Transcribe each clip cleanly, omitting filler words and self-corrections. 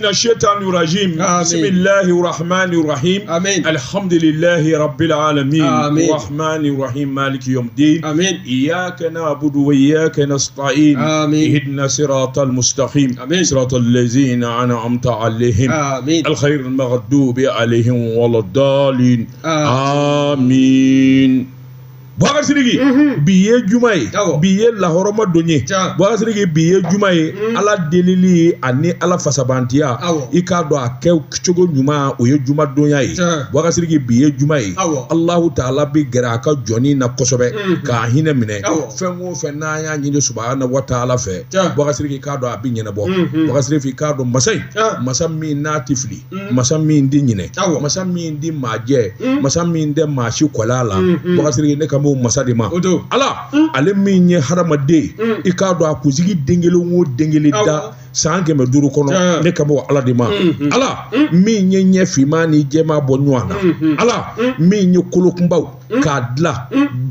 الشيطان الرجيم. آمين. بسم الله الرحمن الرحيم. آمين. الحمد لله رب العالمين. آمين. الرحمن الرحيم مالك يوم الدين. آمين. إياك نعبد وإياك نستعين. آمين. اهدنا صراط المستقيم. آمين. صراط الذين أنعمت عليهم. آمين. الخير المغضوب عليهم ولا الضالين. آمين. آمين. Boubacar Sidiki, bi ye juma ye. Awɔ. Bi ye lahɔrɔma don ye. Tiɲɛ. Boubacar Sidiki, bi ye juma ye. Ala delili ani Ala fasabantiya, Awɔ. i k'a dɔn a kɛ cogo ɲuman, o ye juma donya ye. Tiɲɛ. Boubacar Sidiki, bi ye juma ye. Awɔ. Alahu taala bi gɛrɛ a ka jɔnni na kosɛbɛ k'a hinɛ minɛ. Awɔ. Fɛn o fɛn n'an y'a ɲini subahana wa taala fɛ, Tiɲɛ. Boubacar Sidiki, k'a dɔn a bi ɲɛnabɔ. Boubacar Sidiki, k'a dɔn masa in, Tiɲɛ. masa min n'a ti fili, masa min ti ɲinɛ, Awɔ. masa min ti maa jɛ, masa min tɛ maa si kɔl'a la. Boubacar Sidiki, ne kan b'o masa de ma. O don. Ala, ale min ye hadamaden, i k'a dɔn a kunsigi den kelen o den kelen da Awɔ. san 500 kɔnɔ, Tiɲɛ. ne kan b'o Ala de ma. Ala min ye ɲɛ finman ni jɛman bɔ ɲɔgɔn na, Ala min ye kolokunbaw k'a dilan,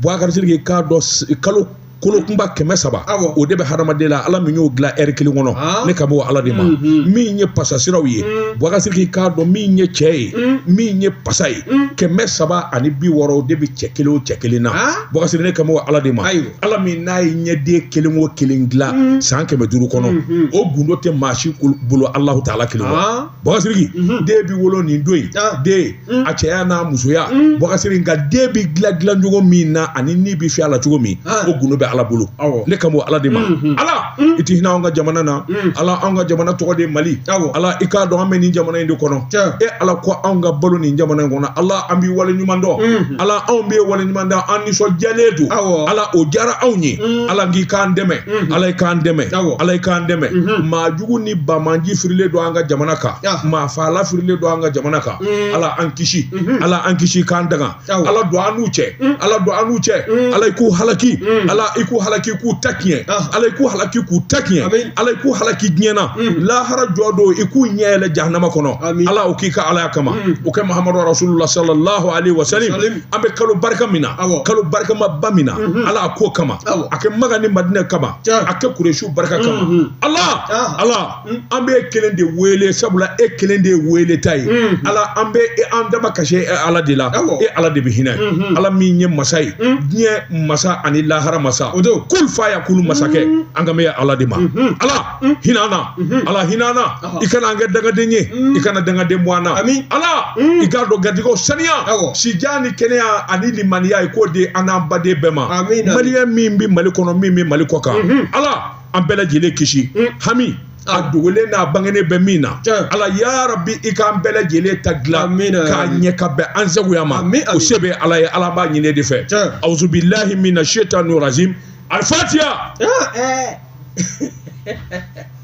Boubacar Sidiki, k'a dɔn kalo kolokunba 300, Awɔ. o de bɛ hadamaden la. Ala min y'o dilan ɛri kelen kɔnɔ, Ah. ne kan b'o Ala de ma. Min ye pasasiraw ye, Boubacar Sidiki, k'a dɔn min ye cɛ ye, min ye pasa ye, 360, o de bɛ cɛ kelen o cɛ kelen na. Ah. Boubacar Sidiki, ne kan b'o Ala de ma. Ayiwa. Ala min n'a ye ɲɛden kelen o kelen dilan san 500 kɔnɔ, o gundo tɛ maa si bolo Alahu taala kelen kɔ. Ah. Boubacar Sidiki, den bi wolo nin don in, Ah. den a cɛya n'a musoya, Boubacar Sidiki, nka den bi dilan dilan cogo min na ani ni bi fiyɛ a la cogo min, Ah. o gundo bɛ Ala bolo. Awɔ. Ne kan b'o Ala de ma. Ala, i ti hinɛ anw ka jamana na. Ala, anw ka jamana tɔgɔ de ye Mali. Awɔ. Ala, i k'a dɔn an bɛ nin jamana in de kɔnɔ. Tiɲɛ. E Ala ko anw ka balo nin jamana in kɔnɔ. Ala, an b'i wale ɲuman dɔn. Ala, anw b'i wale ɲuman dɔn, an nisɔndiyalen don. Awɔ. Ala, o diyara anw ye. Ala k'i k'an dɛmɛ. Ala, i k'an dɛmɛ. Awɔ. Ala, i k'an dɛmɛ. Maa jugu ni bamanji firilen don an ka jamana kan. Ah. Maa faala firilen don an ka jamana kan. Ala, an kisi. Ala, an kisi k'an daga. Awɔ. Ala, don an n'u cɛ. Ala, don an n'u cɛ. Ala, i k'u halaki. Ala, i k'u halaki k'u ta tiɲɛ. Ah. Ala, i k'u halaki k'u ta tiɲɛ. Amin. Ala, i k'u halaki diɲɛ na. Lahara jɔ don, i k'u ɲɛ yɛlɛ jahanama kɔnɔ. Amin. Ala, o k'i ka Alaya kama. O kɛ Muhamadu Rasulullah sallallahu alaihi wa sallam. Salim. An bɛ kalo barika min na, Awɔ. kalo barikama ba min na, Ala a k'o kama. Awɔ. A kɛ Maka ni Madinɛ kama. Tiɲɛ. A kɛ Kuresiw barika kama. Ala, Ah. Ala, an bɛ e kelen de wele, sabula e kelen de ye wele ta ye. Ala, an bɛ an dama kasi e Ala de la. Awɔ. E Ala de bɛ hinɛ. Ala min ye masa ye, diɲɛ masa ani lahara masa. O don. Kul fa ya kulu masakɛ, an ka bɛ Ala de ma. Ala, hinɛ an na. Ala, hinɛ an na. I kana an kɛ dangaden ye, i kana dangaden bɔ an na. Amin. Ala, i k'a dɔn garijɛgɛw saniya, Awɔ. sijan ni kɛnɛya ani limaniya, i k'o di an n'an baden bɛɛ ma. Amin, amin. Maliyɛn min bɛ Mali kɔnɔ, min bɛ Mali kɔ kan, Ala, an bɛɛ lajɛlen kisi hami a dogolen n'a bangenen bɛ min na. Tiɲɛ. Ala yarabi, i k'an bɛɛ lajɛlen ta dilan Amin, k'a amin. ɲɛ ka bɛn an sagoya ma. Amin, O amin. se bɛ Ala ye, Ala b'a ɲini de fɛ. Tiɲɛ. Awuzubilahi mina shaitani rajim. Alfatiha. Ah, eh.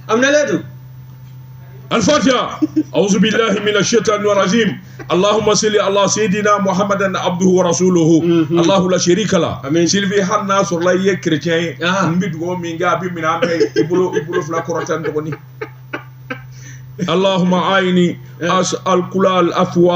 A minɛlen don. الفاتحة. أعوذ بالله من الشيطان الرجيم. اللهم صل على سيدنا محمد عبده ورسوله، الله لا شريك له. Amin. Sylvie, hali n'a sɔrɔla i ye chrétien ye, Ah. n bɛ dugawu min kɛ, a bɛ minɛ an bɛɛ i bolo, i bolo fila kɔrɔta n dɔgɔnin. اللهم عيني أسأل كل العفو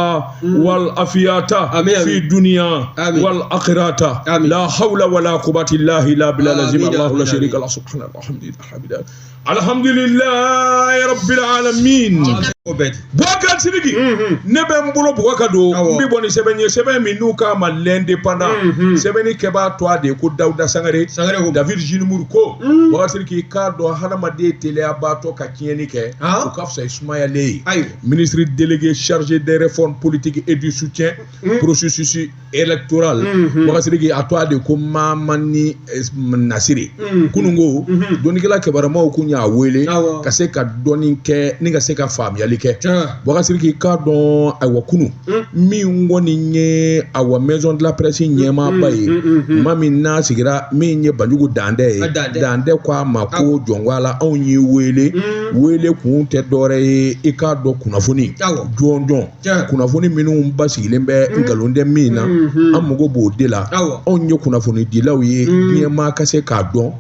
والعافية آمين. في الدنيا آمين. والآخرة. آمين. لا حول ولا قوة إلا بالله بالله العظيم. آمين. الله لا آمين. شريك له. سبحان الله، الحمد لله، الحمد لله رب العالمين. O bɛɛ di. Boubacar Sidiki, ne bɛ n bolo bugɔ ka don. Awɔ. N bɛ bɔ ni sɛbɛn ye, sɛbɛn min n'u k'a ma L'Indépendant. Sɛbɛnni kɛbaa tɔgɔ de ye ko Dawuda Sangare. Sangare ko. David Jinumuru ko Boubacar Sidiki, k'a dɔn hadamaden teliyabaatɔ ka tiɲɛni kɛ, Ah. o ka fisa i sumayalen ye. Ayiwa. Ministre délégué chargé des réformes politiques et du soutien processus électoral, Boubacar Sidiki, a tɔgɔ de ko Mamani Nasire. Kunun ko dɔnnikɛla kibarumaw kun y'a wele Awɔ. ka se ka dɔnni kɛ ni ka se ka faamuyali kɛ. Tiɲɛ. Boubacar Sidiki, k'a dɔn ayiwa kunu min kɔni ye awa maison de la presse ɲɛmaaba ye, maa min n'a sigira min ye Banjugu Dandɛ ye. A Dandɛ. Dandɛ ko a ma ko jɔnko ala, anw y'i wele, wele kun tɛ dɔwɛrɛ ye, i k'a dɔn kunnafoni Awɔ. jɔnjɔn, Tiɲɛ. kunnafoni minnu basigilen bɛ nkalon tɛ min na, an mago b'o de la. Awɔ. Anw ye kunnafonidilaw ye, ɲɛmaa ka se k'a dɔn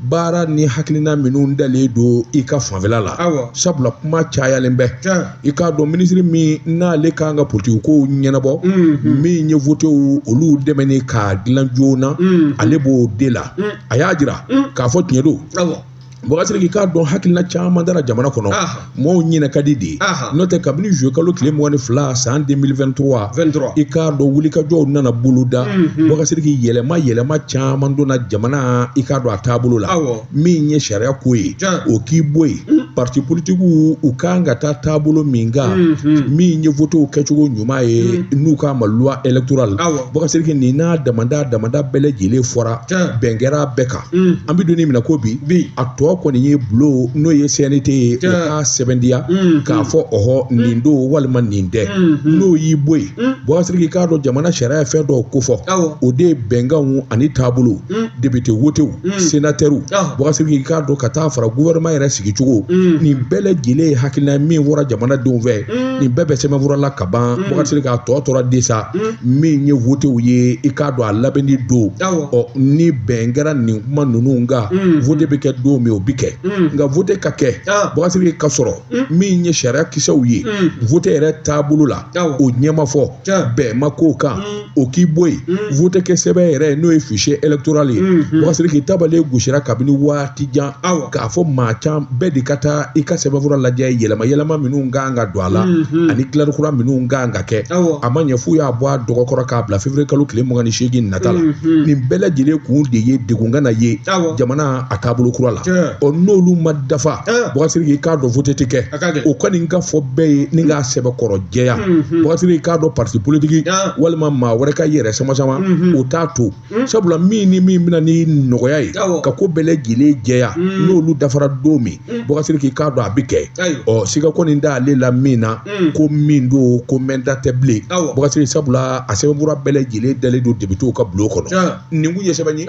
baara ni hakilina minnu dalen don i ka fanfɛla la, Awɔ. sabula kuma cayalen bɛ. Tiɲɛ. I k'a dɔn minisiri min n'ale kan ka politiki kow ɲɛnabɔ, min ye votew olu dɛmɛni k'a dilan joona, ale b'o de la. A y'a jira k'a fɔ tiɲɛ don. Awɔ. Boubacar Sidiki k'a dɔn hakilina caman dara jamana kɔnɔ maaw ɲinɛ ka di de n'o tɛ kabini juillet kalo tile 22 san 2023 i k'a dɔn wulikajɔw nana boloda Boubacar Sidiki yɛlɛma yɛlɛma caman donna jamana i k'a dɔn a taabolo la min ye sariya ko ye o k'i bɔ yen parti politikiw u kan ka taa taabolo min kan min ye votew kɛcogo ɲuman ye n'u k'a ma loi électorale Boubacar Sidiki nin n'a damada damada bɛɛ lajɛlen fɔra bɛn kɛra bɛɛ kan an bɛ don min na ko bi a tɔ kɔni ye bulon n'o ye CNT ye o k'a sɛbɛntiya k'a fɔ ɔhɔ nin don walima nin tɛ n'o y'i bɔ yen Boubacar Sidiki k'a dɔn jamana sariya ye fɛn dɔw kofɔ o de ye bɛnkanw ani taabolo député wotew sénateurw Boubacar Sidiki k'a dɔn ka taa fara gouvernement yɛrɛ sigicogo nin bɛɛ lajɛlen ye hakilina min fɔra jamanadenw fɛ nin bɛɛ bɛ sɛbɛnfura la ka ban Boubacar Sidiki a tɔ tora de sa min ye votew ye i k'a dɔn a labɛnni don ɔ ni bɛn kɛra nin kuma ninnu kan vote bɛ kɛ don min o bɛ kɛ nka vote ka kɛ Boubacar Sidiki ka sɔrɔ min ye sariya kisɛw ye vote yɛrɛ taabolo la o ɲɛ ma fɔ bɛn ma k'o kan o k'i bɔ yen vote kɛ sɛbɛn yɛrɛ n'o ye fichier électoral ye Boubacar Sidiki tabale gosira kabini waati jan k'a fɔ maa can bɛɛ de ka taa i ka sɛbɛnfura lajɛ yɛlɛma yɛlɛma minnu kan ka don a la ani dilanni kura minnu kan ka kɛ a ma ɲɛ f'u y'a bɔ a dɔgɔkɔrɔ k'a bila février kalo tile 28 nata la nin bɛɛ lajɛlen kun de ye degun kana ye jamana a taabolo kura la ɔ n'olu ma dafa Boubacar Sidiki k'a dɔn vote tɛ kɛ o kɔni ka fɔ bɛɛ ye ni k'a sɛbɛkɔrɔ jɛya Boubacar Sidiki k'a dɔn parti politique walima maa wɛrɛ ka yɛrɛ sama sama o t'a to sabula min ni min bɛna ni nɔgɔya ye ka ko bɛɛ lajɛlen jɛya n'olu dafara don min Boubacar Sidiki k'a dɔn a bɛ kɛ ɔ siga kɔni t'ale la min na ko min don ko mɛnta tɛ bilen Boubacar Sidiki sabula a sɛbɛnfura bɛɛ lajɛlen dalen don députéw ka bulon kɔnɔ nin kun ye sɛbɛn ye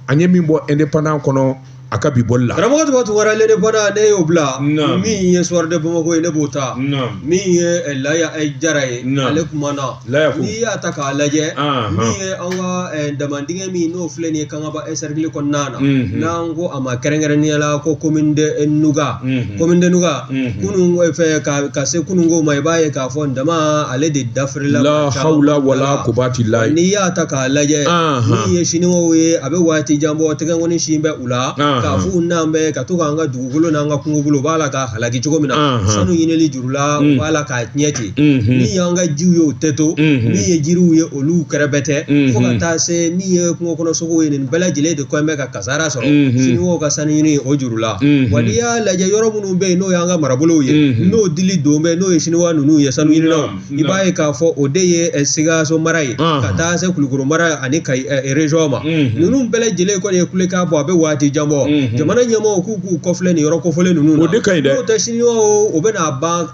an ye min bɔ indépendant kɔnɔ a ka bi bɔli la karamɔgɔ tuba tunkara l'indépendant ne y'o bila min ye soir de Bamako ye ne b'o ta min ye Laya Jara ye ale kumana n'i y'a ta k'a lajɛ min ye an ka damandingɛ min n'o filɛ nin ye Kangaba cercle kɔnɔna na n'an ko a ma kɛrɛnkɛrɛnnenya la ko commune de Nouga commune de Nouga kunun fɛ ka se kununko ma i b'a ye k'a fɔ dama ale de dafirila la hawla wala kubati la n'i y'a ta k'a lajɛ min ye siniwaw ye a bɛ waati jan bɔ tɛgɛnkɔni sin bɛ u la k'a f'u n'an bɛ ka to k'an ka dugukolo n'an ka kungokolo u b'a la k'a halaki cogo min na sanu ɲinili juru la u b'a la k'a tiɲɛ ten min y'an ka jiw ye o tɛ to min ye jiriw ye olu kɛrɛbɛtɛ fo ka taa se min ye kungo kɔnɔ sogow ye nin bɛɛ lajɛlen de kɔn bɛ ka kasara sɔrɔ siniwaw ka sanu ɲini o juru la wa n'i y'a lajɛ yɔrɔ minnu bɛ yen n'o y'an ka marabolow ye n'o dili don bɛ n'o ye siniwa ninnu ye sanu ɲininaw i b'a ye k'a fɔ o de ye Sikaso mara ye ka taa se Kulukoro mara ani Kayi région ma ninnu bɛɛ lajɛlen kɔni ye kulekan bɔ a bɛ waati jan bɔ jamana ɲɛmɔgɔw k'u k'u kɔfilɛ nin yɔrɔ kofɔlen ninnu na o de ka ɲi dɛ n'o tɛ siniwaw o bɛna ban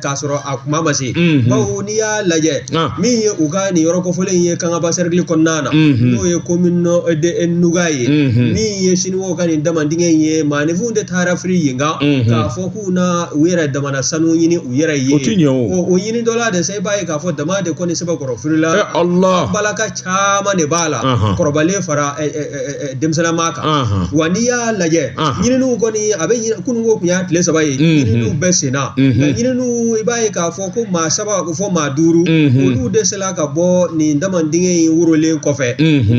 k'a sɔrɔ a kuma ma se bawo n'i y'a lajɛ min ye u ka nin yɔrɔ kofɔlen ye Kangaba cercle kɔnɔna na n'o ye commune de Nouga ye min ye siniwaw ka nin damandingɛ in ye maaninfinw de taara firi yen kan k'a fɔ k'u na u yɛrɛ damana sanu ɲini u yɛrɛ ye o ti ɲɛ o o ɲini dɔ la de sa i b'a ye k'a fɔ dama de kɔni sɛbɛkɔrɔ firila Allah balaka caman de b'a la kɔrɔbalen fara denmisɛnninma kan wa n'i y'a lajɛ ɲininiw kɔni a bɛ kununko tun y'a tile 3 ye ɲininiw bɛ senna nka ɲininiw i b'a ye k'a fɔ ko maa 3 fo maa 5 olu de sela ka bɔ nin damandingɛ in worolen kɔfɛ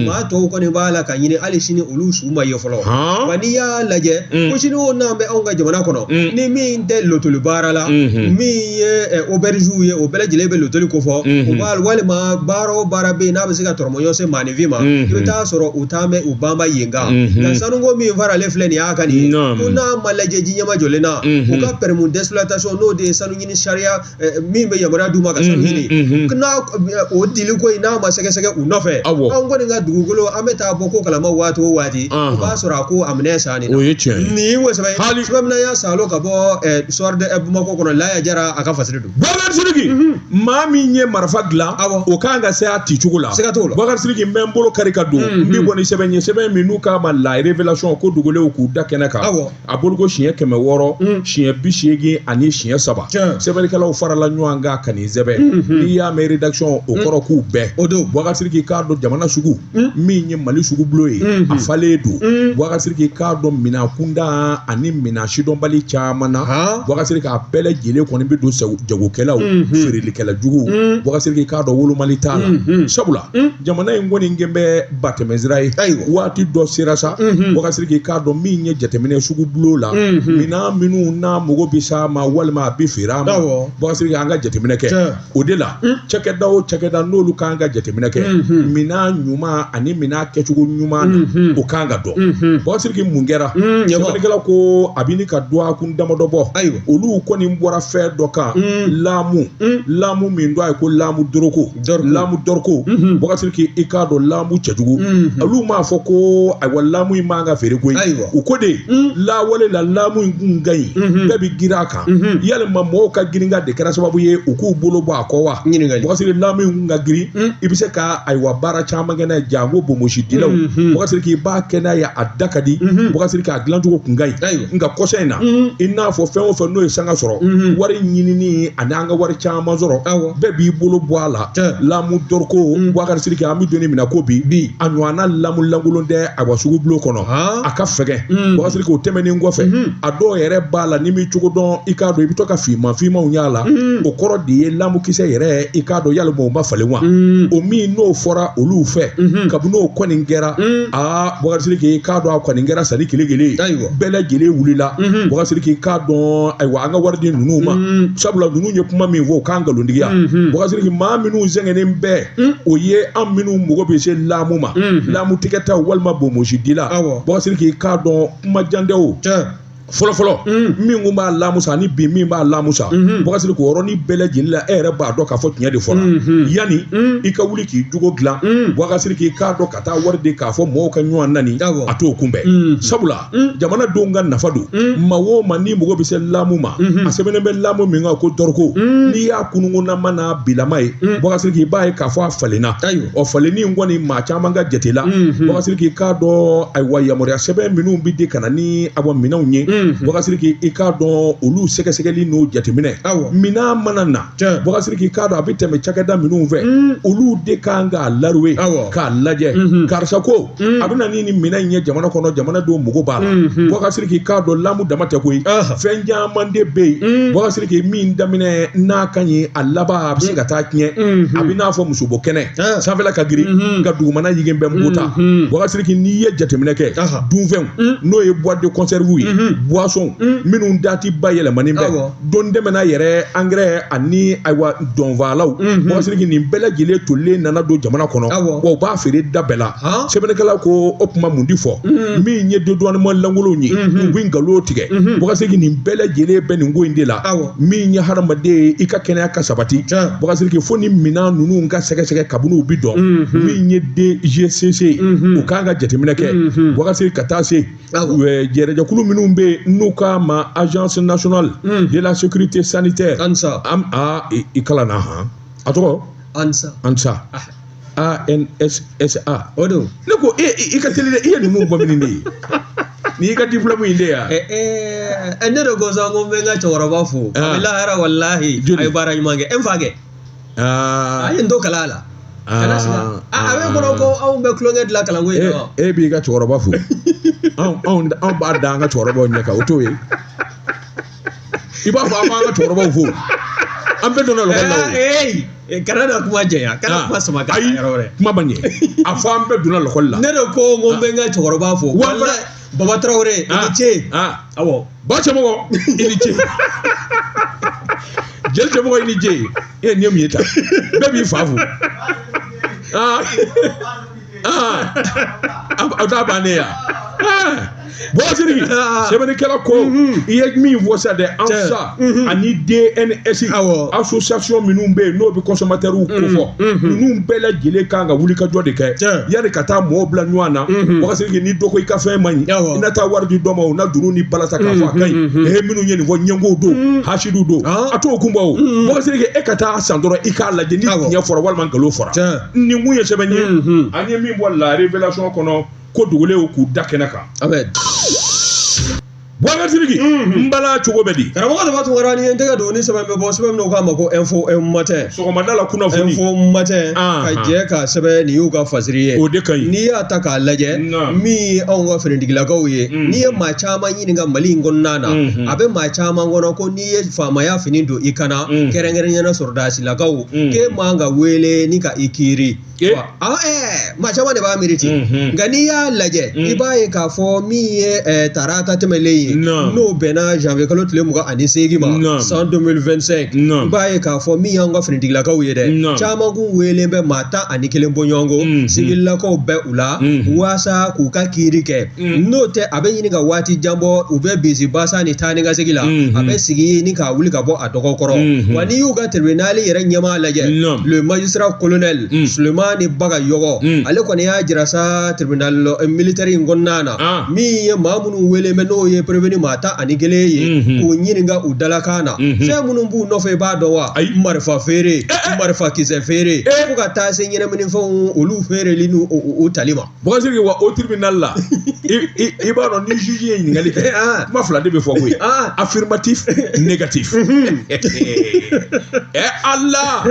maa tɔw kɔni b'a la ka ɲini hali sini olu su ma ye fɔlɔ wa n'i y'a lajɛ ko siniwaw n'an bɛ anw ka jamana kɔnɔ ni min tɛ lotoli baara la min ye aubergew ye o bɛɛ lajɛlen bɛ lotoli kofɔ u b'a walima baara o baara bɛ yen n'a bɛ se ka tɔrɔmɔɲɔ se maaninfin ma i bɛ taa sɔrɔ u taa bɛ u banba yen kan nka sanuko min faralen filɛ nin y'a kan nin ye ko n'a ma lajɛ ji ɲɛmajɔlen na u ka permis d'exploitation n'o de ye sanu ɲini sariya min bɛ yamaruya d'u ma ka sanu ɲini n'a o dili ko in n'a ma sɛgɛsɛgɛ u nɔfɛ anw kɔni ka dugukolo an bɛ taa bɔ ko kalama waati o waati o b'a sɔrɔ a ko a minɛ san nin o ye tiɲɛ ye nin wo sɛbɛn hali sɛbɛn min y'a salo ka bɔ soir de Bamako kɔnɔ Laya Jara a ka fasiri don Bakari Sidiki maa min ye marifa dilan o kan ka se a ci cogo la siga t'o la Bakari Sidiki n bɛ n bolo kari ka don n bɛ bɔ ni sɛbɛn ye sɛbɛn min n'u k'a ma la révélation ko dogolenw k'u da kɛnɛ kan a boliko siɲɛ 600 siɲɛ 83 sɛbɛnnikɛlaw farala ɲɔgɔn kan ka nin sɛbɛn n'i y'a mɛn rédaction o kɔrɔ k'u bɛɛ o don Bakari Sidiki k'a dɔn jamana sugu min ye Mali sugubulon ye a falen don Bakari Sidiki k'a dɔn minɛn kunda ani minɛn sidɔnbali caman na Bakari Sidiki a bɛɛ lajɛlen kɔni bɛ don jagokɛlaw feerelikɛla juguw Bakari Sidiki k'a dɔn wolomali t'a la sabula jamana in kɔni kɛn bɛ batɛmɛsira ye waati dɔ sera sa Bakari Sidiki k'a dɔn min ye jateminɛ sugu bulon la, minan minnu n'a mago bɛ s'a ma walima a bɛ feere a ma, Bubakari Sidiki, an ka jateminɛ kɛ o de la. Cakɛda o cakɛda n'olu kan ka jateminɛ kɛ minan ɲuman ani minan kɛcogo ɲuman na, o kan ka dɔn. Bubakari Sidiki, mun kɛra? Sɛbɛnnikɛla ko a bɛ ni ka dɔgɔkun damadɔ bɔ, olu kɔni bɔra fɛn dɔ kan, laamu laamu min dɔ a ye ko laamu doroko, laamu dɔrɔko. Bubakari Sidiki, i k'a dɔn laamu cɛjugu, olu m'a fɔ ko ayiwa laamu in man ka feere koyi. U ko de lawale la laamu in kun ka ɲi, bɛɛ bɛ girin a kan. Yalima mɔgɔw ka girinka de kɛra sababu ye u k'u bolo bɔ a kɔ wa? Bubakari Sidiki, laamu in kun ka girin, i bɛ se ka ayiwa baara caman kɛ n'a ye, janko bonbonsidilaw. Bubakari Sidiki, i b'a kɛ n'a ye, a da ka di. Bubakari Sidiki, a dilancogo kun ka ɲi. Nka kɔsa in na, i n'a fɔ fɛn o fɛn n'o ye sanga sɔrɔ, wari ɲinini ani an ka wari caman sɔrɔ, bɛɛ b'i bolo bɔ a la. Laamu dɔrɔko, Bubakari Sidiki, an bɛ don min na ko bi, a ɲɔgɔnna laamu lankolon tɛ ayiwa sugu bulon kɔnɔ, a ka fɛgɛn. Bubakari Sidiki, o tɛmɛnen kɔfɛ, a dɔw yɛrɛ b'a la, n'i m'i cogo dɔn, i k'a dɔn i bɛ to ka finman finmanw y'a la. O kɔrɔ de ye lamukisɛ yɛrɛ, i k'a dɔn yalima o ma falen wa? O min n'o fɔra olu fɛ, kabini o kɔni kɛra, aa Bubakari Sidiki, i k'a dɔn a kɔni kɛra sani kelen kelen, bɛɛ lajɛlen wulila. Bubakari Sidiki, i k'a dɔn ayiwa an ka wari di ninnu ma, sabula ninnu ye kuma min fɔ, o k'an nkalontigiya. Bubakari Sidiki, maa minnu sɛgɛnnen bɛɛ, o ye an minnu mago bɛ se laamu ma, laamu tigɛtaw walima bonbonsidila. Bubakari Sidiki, i k'a dɔn kuma jan tɛ o. Fɔlɔfɔlɔ min kun b'a laamu san ani bi min b'a laamu san, Bubakari Sidiki, o yɔrɔnin bɛɛ lajɛlen la, e yɛrɛ b'a dɔn k'a fɔ tiɲɛ de fɔra. Yanni i ka wuli k'i jogo dilan, Bubakari Sidiki, i k'a dɔn ka taa wari di k'a fɔ mɔgɔw ka ɲɔgɔn nani, a t'o kunbɛn, sabula jamanadenw ka nafa don. Maa o maa n'i mago bɛ se laamu ma, a sɛbɛnnen bɛ laamu min kan ko dɔrɔko, n'i y'a kununkunnama n'a bilama ye, Bubakari Sidiki, i b'a ye k'a fɔ a falenna. Ɔ falenni in kɔni, maa caman ka jate la, Bubakari Sidiki, i k'a dɔn ayiwa yamaruya sɛbɛn minnu bɛ di ka na ni awa minɛnw ye, Bubakari Sidiki, i k'a dɔn olu sɛgɛsɛgɛli n'o jateminɛ, minɛn mana na, Bubakari Sidiki, i k'a dɔn a bɛ tɛmɛ cakɛda minnu fɛ, olu de kan k'a laruwe k'a lajɛ, karisa ko a bɛ na ni nin minɛn in ye jamana kɔnɔ, jamanadenw mago b'a la. Bubakari Sidiki, i k'a dɔn laamu dama tɛ koyi, fɛn caman de bɛ yen, Bubakari Sidiki, min daminɛ n'a ka ɲi, a laban a bɛ se ka taa tiɲɛ. A bɛ n'a fɔ musobo kɛnɛ, sanfɛla ka girin nka dugumana yigin bɛ npo ta. Bubakari Sidiki, n'i ye jateminɛ kɛ, dunfɛnw n'o ye boîte de conserve ye, boisson minnu dati bayɛlɛmani bɛ don tɛmɛna yɛrɛ, engrais ani ayiwa dɔnfalaw, Bubakari Sidiki, nin bɛɛ lajɛlen tolilen nana don jamana kɔnɔ, wa u b'a feere da bɛɛ la. Sɛbɛnnikɛla ko o kuma mun di fɔ min ye dédouanement lankolonw ye, u bɛ nkalon tigɛ. Bubakari Sidiki, nin bɛɛ lajɛlen bɛ nin ko in de la. Min ye hadamaden ye, i ka kɛnɛya ka sabati, Bubakari Sidiki, fo ni minɛn ninnu ka sɛgɛsɛgɛ kabini u bi dɔn. Min ye DGCC, u kan ka jateminɛ kɛ, Bubakari Sidiki, ka taa se jɛrɛjɛkulu minnu bɛ yen n'u k'a ma Agence nationale de la sécurité sanitaire. ANSA. A i kalan na han, a tɔgɔ ANSA. ANSA, ANSSA. O don. Ne ko e i ka teli dɛ, i ye ninnu bɔ min de ye ni i ka diplôme in de ya. Ne de ko sa, ko n bɛ n ka cɛkɔrɔba fo, a bɛ lahara, walahi a ye baara ɲuman kɛ, n fa kɛ, a ye n to kalan la. Kana siga, a bɛ kɔnɔ ko anw bɛ tulonkɛ dilan kalanko in na. E b'i ka cɛkɔrɔba fo, anw b'a da an ka cɛkɔrɔbaw ɲɛ kan, o t'o ye. I b'a fɔ an b'an ka cɛkɔrɔbaw fo, an bɛɛ donna lɔgɔ la o. Kana na kuma janya, kana kuma sama ka ayi yɔrɔ wɛrɛ. Kuma ma ɲɛ, a fɔ an bɛɛ donna lɔgɔli la. Ne de ko n ko n bɛ n ka cɛkɔrɔba fo. Walahi Baba Tarawele, i ni ce. Awɔ. Ba cɛmɔgɔ, i ni ce. Jeli cɛmɔgɔ, i ni ce. E nin ye mun ye tan? Bɛɛ b'i fa fo. Aw t'a bannen ya. Bubakari Sidiki, sɛbɛnnikɛla ko i ye min fɔ sisan dɛ, ANSA ani DNS, association minnu bɛ yen n'o bɛ consommateurs ko fɔ, ninnu bɛɛ lajɛlen kan ka wuli ka jɔ de kɛ yanni ka taa mɔgɔw bila ɲɔgɔn na. Bubakari Sidiki, ni dɔ ko i ka fɛn man ɲi, i na taa wari di dɔ ma, o na dunun ni bala ta k'a fɔ a ka ɲi. Minnu ye nin fɔ, ɲɛngow don, hasidiw don, a t'o kun bɔ o. Bubakari Sidiki, e ka taa san dɔrɔn, i k'a lajɛ ni tiɲɛ fɔra walima nkalon fɔra. Nin kun ye sɛbɛn ye an ye min bɔ La Révélation kɔnɔ, ko dogolenw k'u da kɛnɛ kan. Boubacar Sidiki n bala cogo bɛ di? Karamɔgɔ Daba Tunkara, ni ye n tɛgɛ don ni sɛbɛn bɛ bɔ, sɛbɛn min n'u k'a ma ko Info Matin. Sɔgɔmada la kunnafoni. Info Matin ka jɛ k'a sɛbɛn, nin y'u ka fasiri ye. O de ka ɲi. N'i y'a ta k'a lajɛ, min ye anw ka finitigilakaw ye, n'i ye maa caman ɲininka Mali in kɔnɔna na, a bɛ maa caman kɔnɔ ko n'i ye faamaya fini don i kan na, kɛrɛnkɛrɛnnenya la sɔrɔdasilakaw, k'e man ka wele ni ka i kiiri. Maa caman de b'a miiri ten, nka n'i y'a lajɛ, i b'a ye k'a fɔ min ye tarata tɛmɛlen ye, n'o bɛnna janvier kalo tile 28 ma san 2025, i b'a ye k'a fɔ min y'an ka finitigilakaw ye dɛ, caman kun welen bɛ maa 11 bɔɲɔgɔnko, sivilakaw bɛ u la waasa k'u ka kiiri kɛ. N'o tɛ, a bɛ ɲini ka waati jan bɔ, u bɛ bisi basa ni taa ni ka segin la, a bɛ sigi ni k'a wuli ka bɔ a dɔgɔ kɔrɔ. Wa n'i y'u ka tribunal yɛrɛ ɲɛmaa lajɛ, le magistrat colonel Sulemani Bagayogo, ale kɔni y'a jira sa tribunal militaire in kɔnɔna na, min ye maa minnu wele bɛ, n'o ye prévenu maa 11 ye, k'u ɲininka u dalakan na, fɛn minnu b'u nɔfɛ, i b'a dɔn wa? Marifa feere, marifa kisɛ feere, fo ka taa se ɲɛnaminifɛnw olu feereli n'u u tali ma. Boubacar Sidiki, wa o tribunal la, i b'a dɔn ni juge ye ɲininkali kɛ, kuma fila de bɛ fɔ koyi: affirmatif, négatif. Ɛ Ala!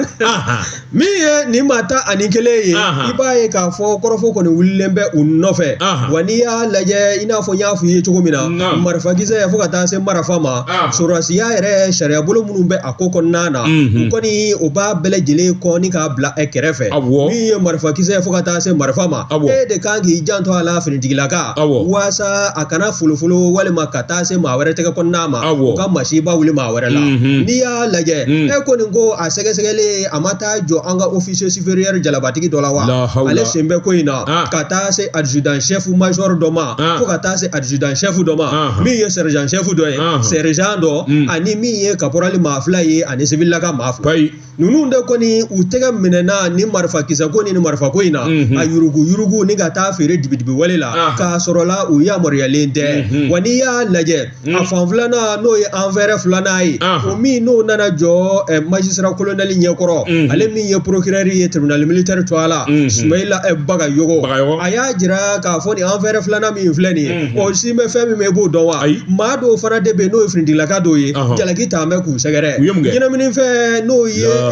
Min ye nin maa 11 ye, i b'a ye k'a fɔ kɔrɔfɔ kɔni wulilen bɛ u nɔfɛ. Wa n'i y'a lajɛ, i n'a fɔ n y'a f'i ye cogo min na, marifakisɛ fo ka taa se marifa ma, sɔrɔdasiya yɛrɛ sariya bolo minnu bɛ a ko kɔnɔna na, u kɔni o b'a bɛɛ lajɛlen kɔn ni k'a bila kɛrɛfɛ. Min ye marifakisɛ fo ka taa se marifa ma, e de kan k'i janto a la, finitigilaka, waasa a kana folofolo walima ka taa se maa wɛrɛ tɛgɛ kɔnɔna ma, u ka masiba wuli maa wɛrɛ la. N'i y'a lajɛ, e ko nin ko a sɛgɛsɛgɛlen, a ma taa jɔ an ka officier supérieur jalabatigi dɔ la wa? Ale sen bɛ ko in na, ka taa se adjudant chef major dɔ ma, fo ka taa se adjudant chef dɔ ma, min ye sergent chef dɔ ye, sergent dɔ, ani min ye caporal maa fila ye, ani civilaka maa fila. Ninnu de kɔni u tɛgɛ minɛna ni marifakisɛ ko ni marifa ko in na, a yurugu yurugu ni ka taa feere dibidibi wale la, k'a sɔrɔ la u yamaruyalen tɛ. Wa n'i y'a lajɛ, a fan filanan, n'o ye affaire filanan ye, o min n'o nana jɔ magistrat colonel ɲɛkɔrɔ, ale min ye procureur ye tribunal militaire tɔgɔ la, Sumayila Bagayogo, a y'a jira k'a fɔ nin affaire filanan min filɛ nin ye, o si bɛ fɛn min i b'o dɔn wa? Maa dɔw fana de bɛ yen, n'o ye finitigilaka dɔw ye, jalaki t'an bɛ k'u sɛgɛrɛ ɲɛnaminifɛn, n'o ye e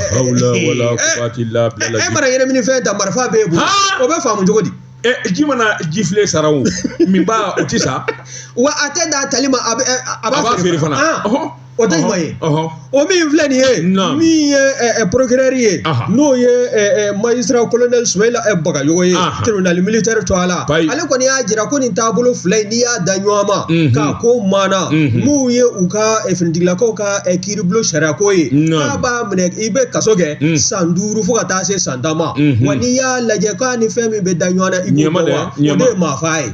mana ɲɛnaminifɛn ta, marifa b'e bolo, o bɛ faamu cogo di? Ji mana ji file sara o min ba, o ti sa. Wa a tɛ d'a tali ma, a b'a feere fana. O tɛ ɲuman ye. O min filɛ nin ye, min ye procureur ye, n'o ye magistrat colonel Sumayila Bagayogo ye tribunal militaire tɔgɔ la, ale kɔni y'a jira ko nin taabolo fila in, n'i y'a da ɲɔgɔn ma k'a ko maana, mun ye u ka finitigilakaw ka kiiribulon sariya ko ye, k'a b'a minɛ, i bɛ kaso kɛ san 5 fo ka taa se san 10 ma. Wa n'i y'a lajɛ k'a ni fɛn min bɛ da ɲɔgɔn na, i b'o dɔn wa? O de ye maafa ye.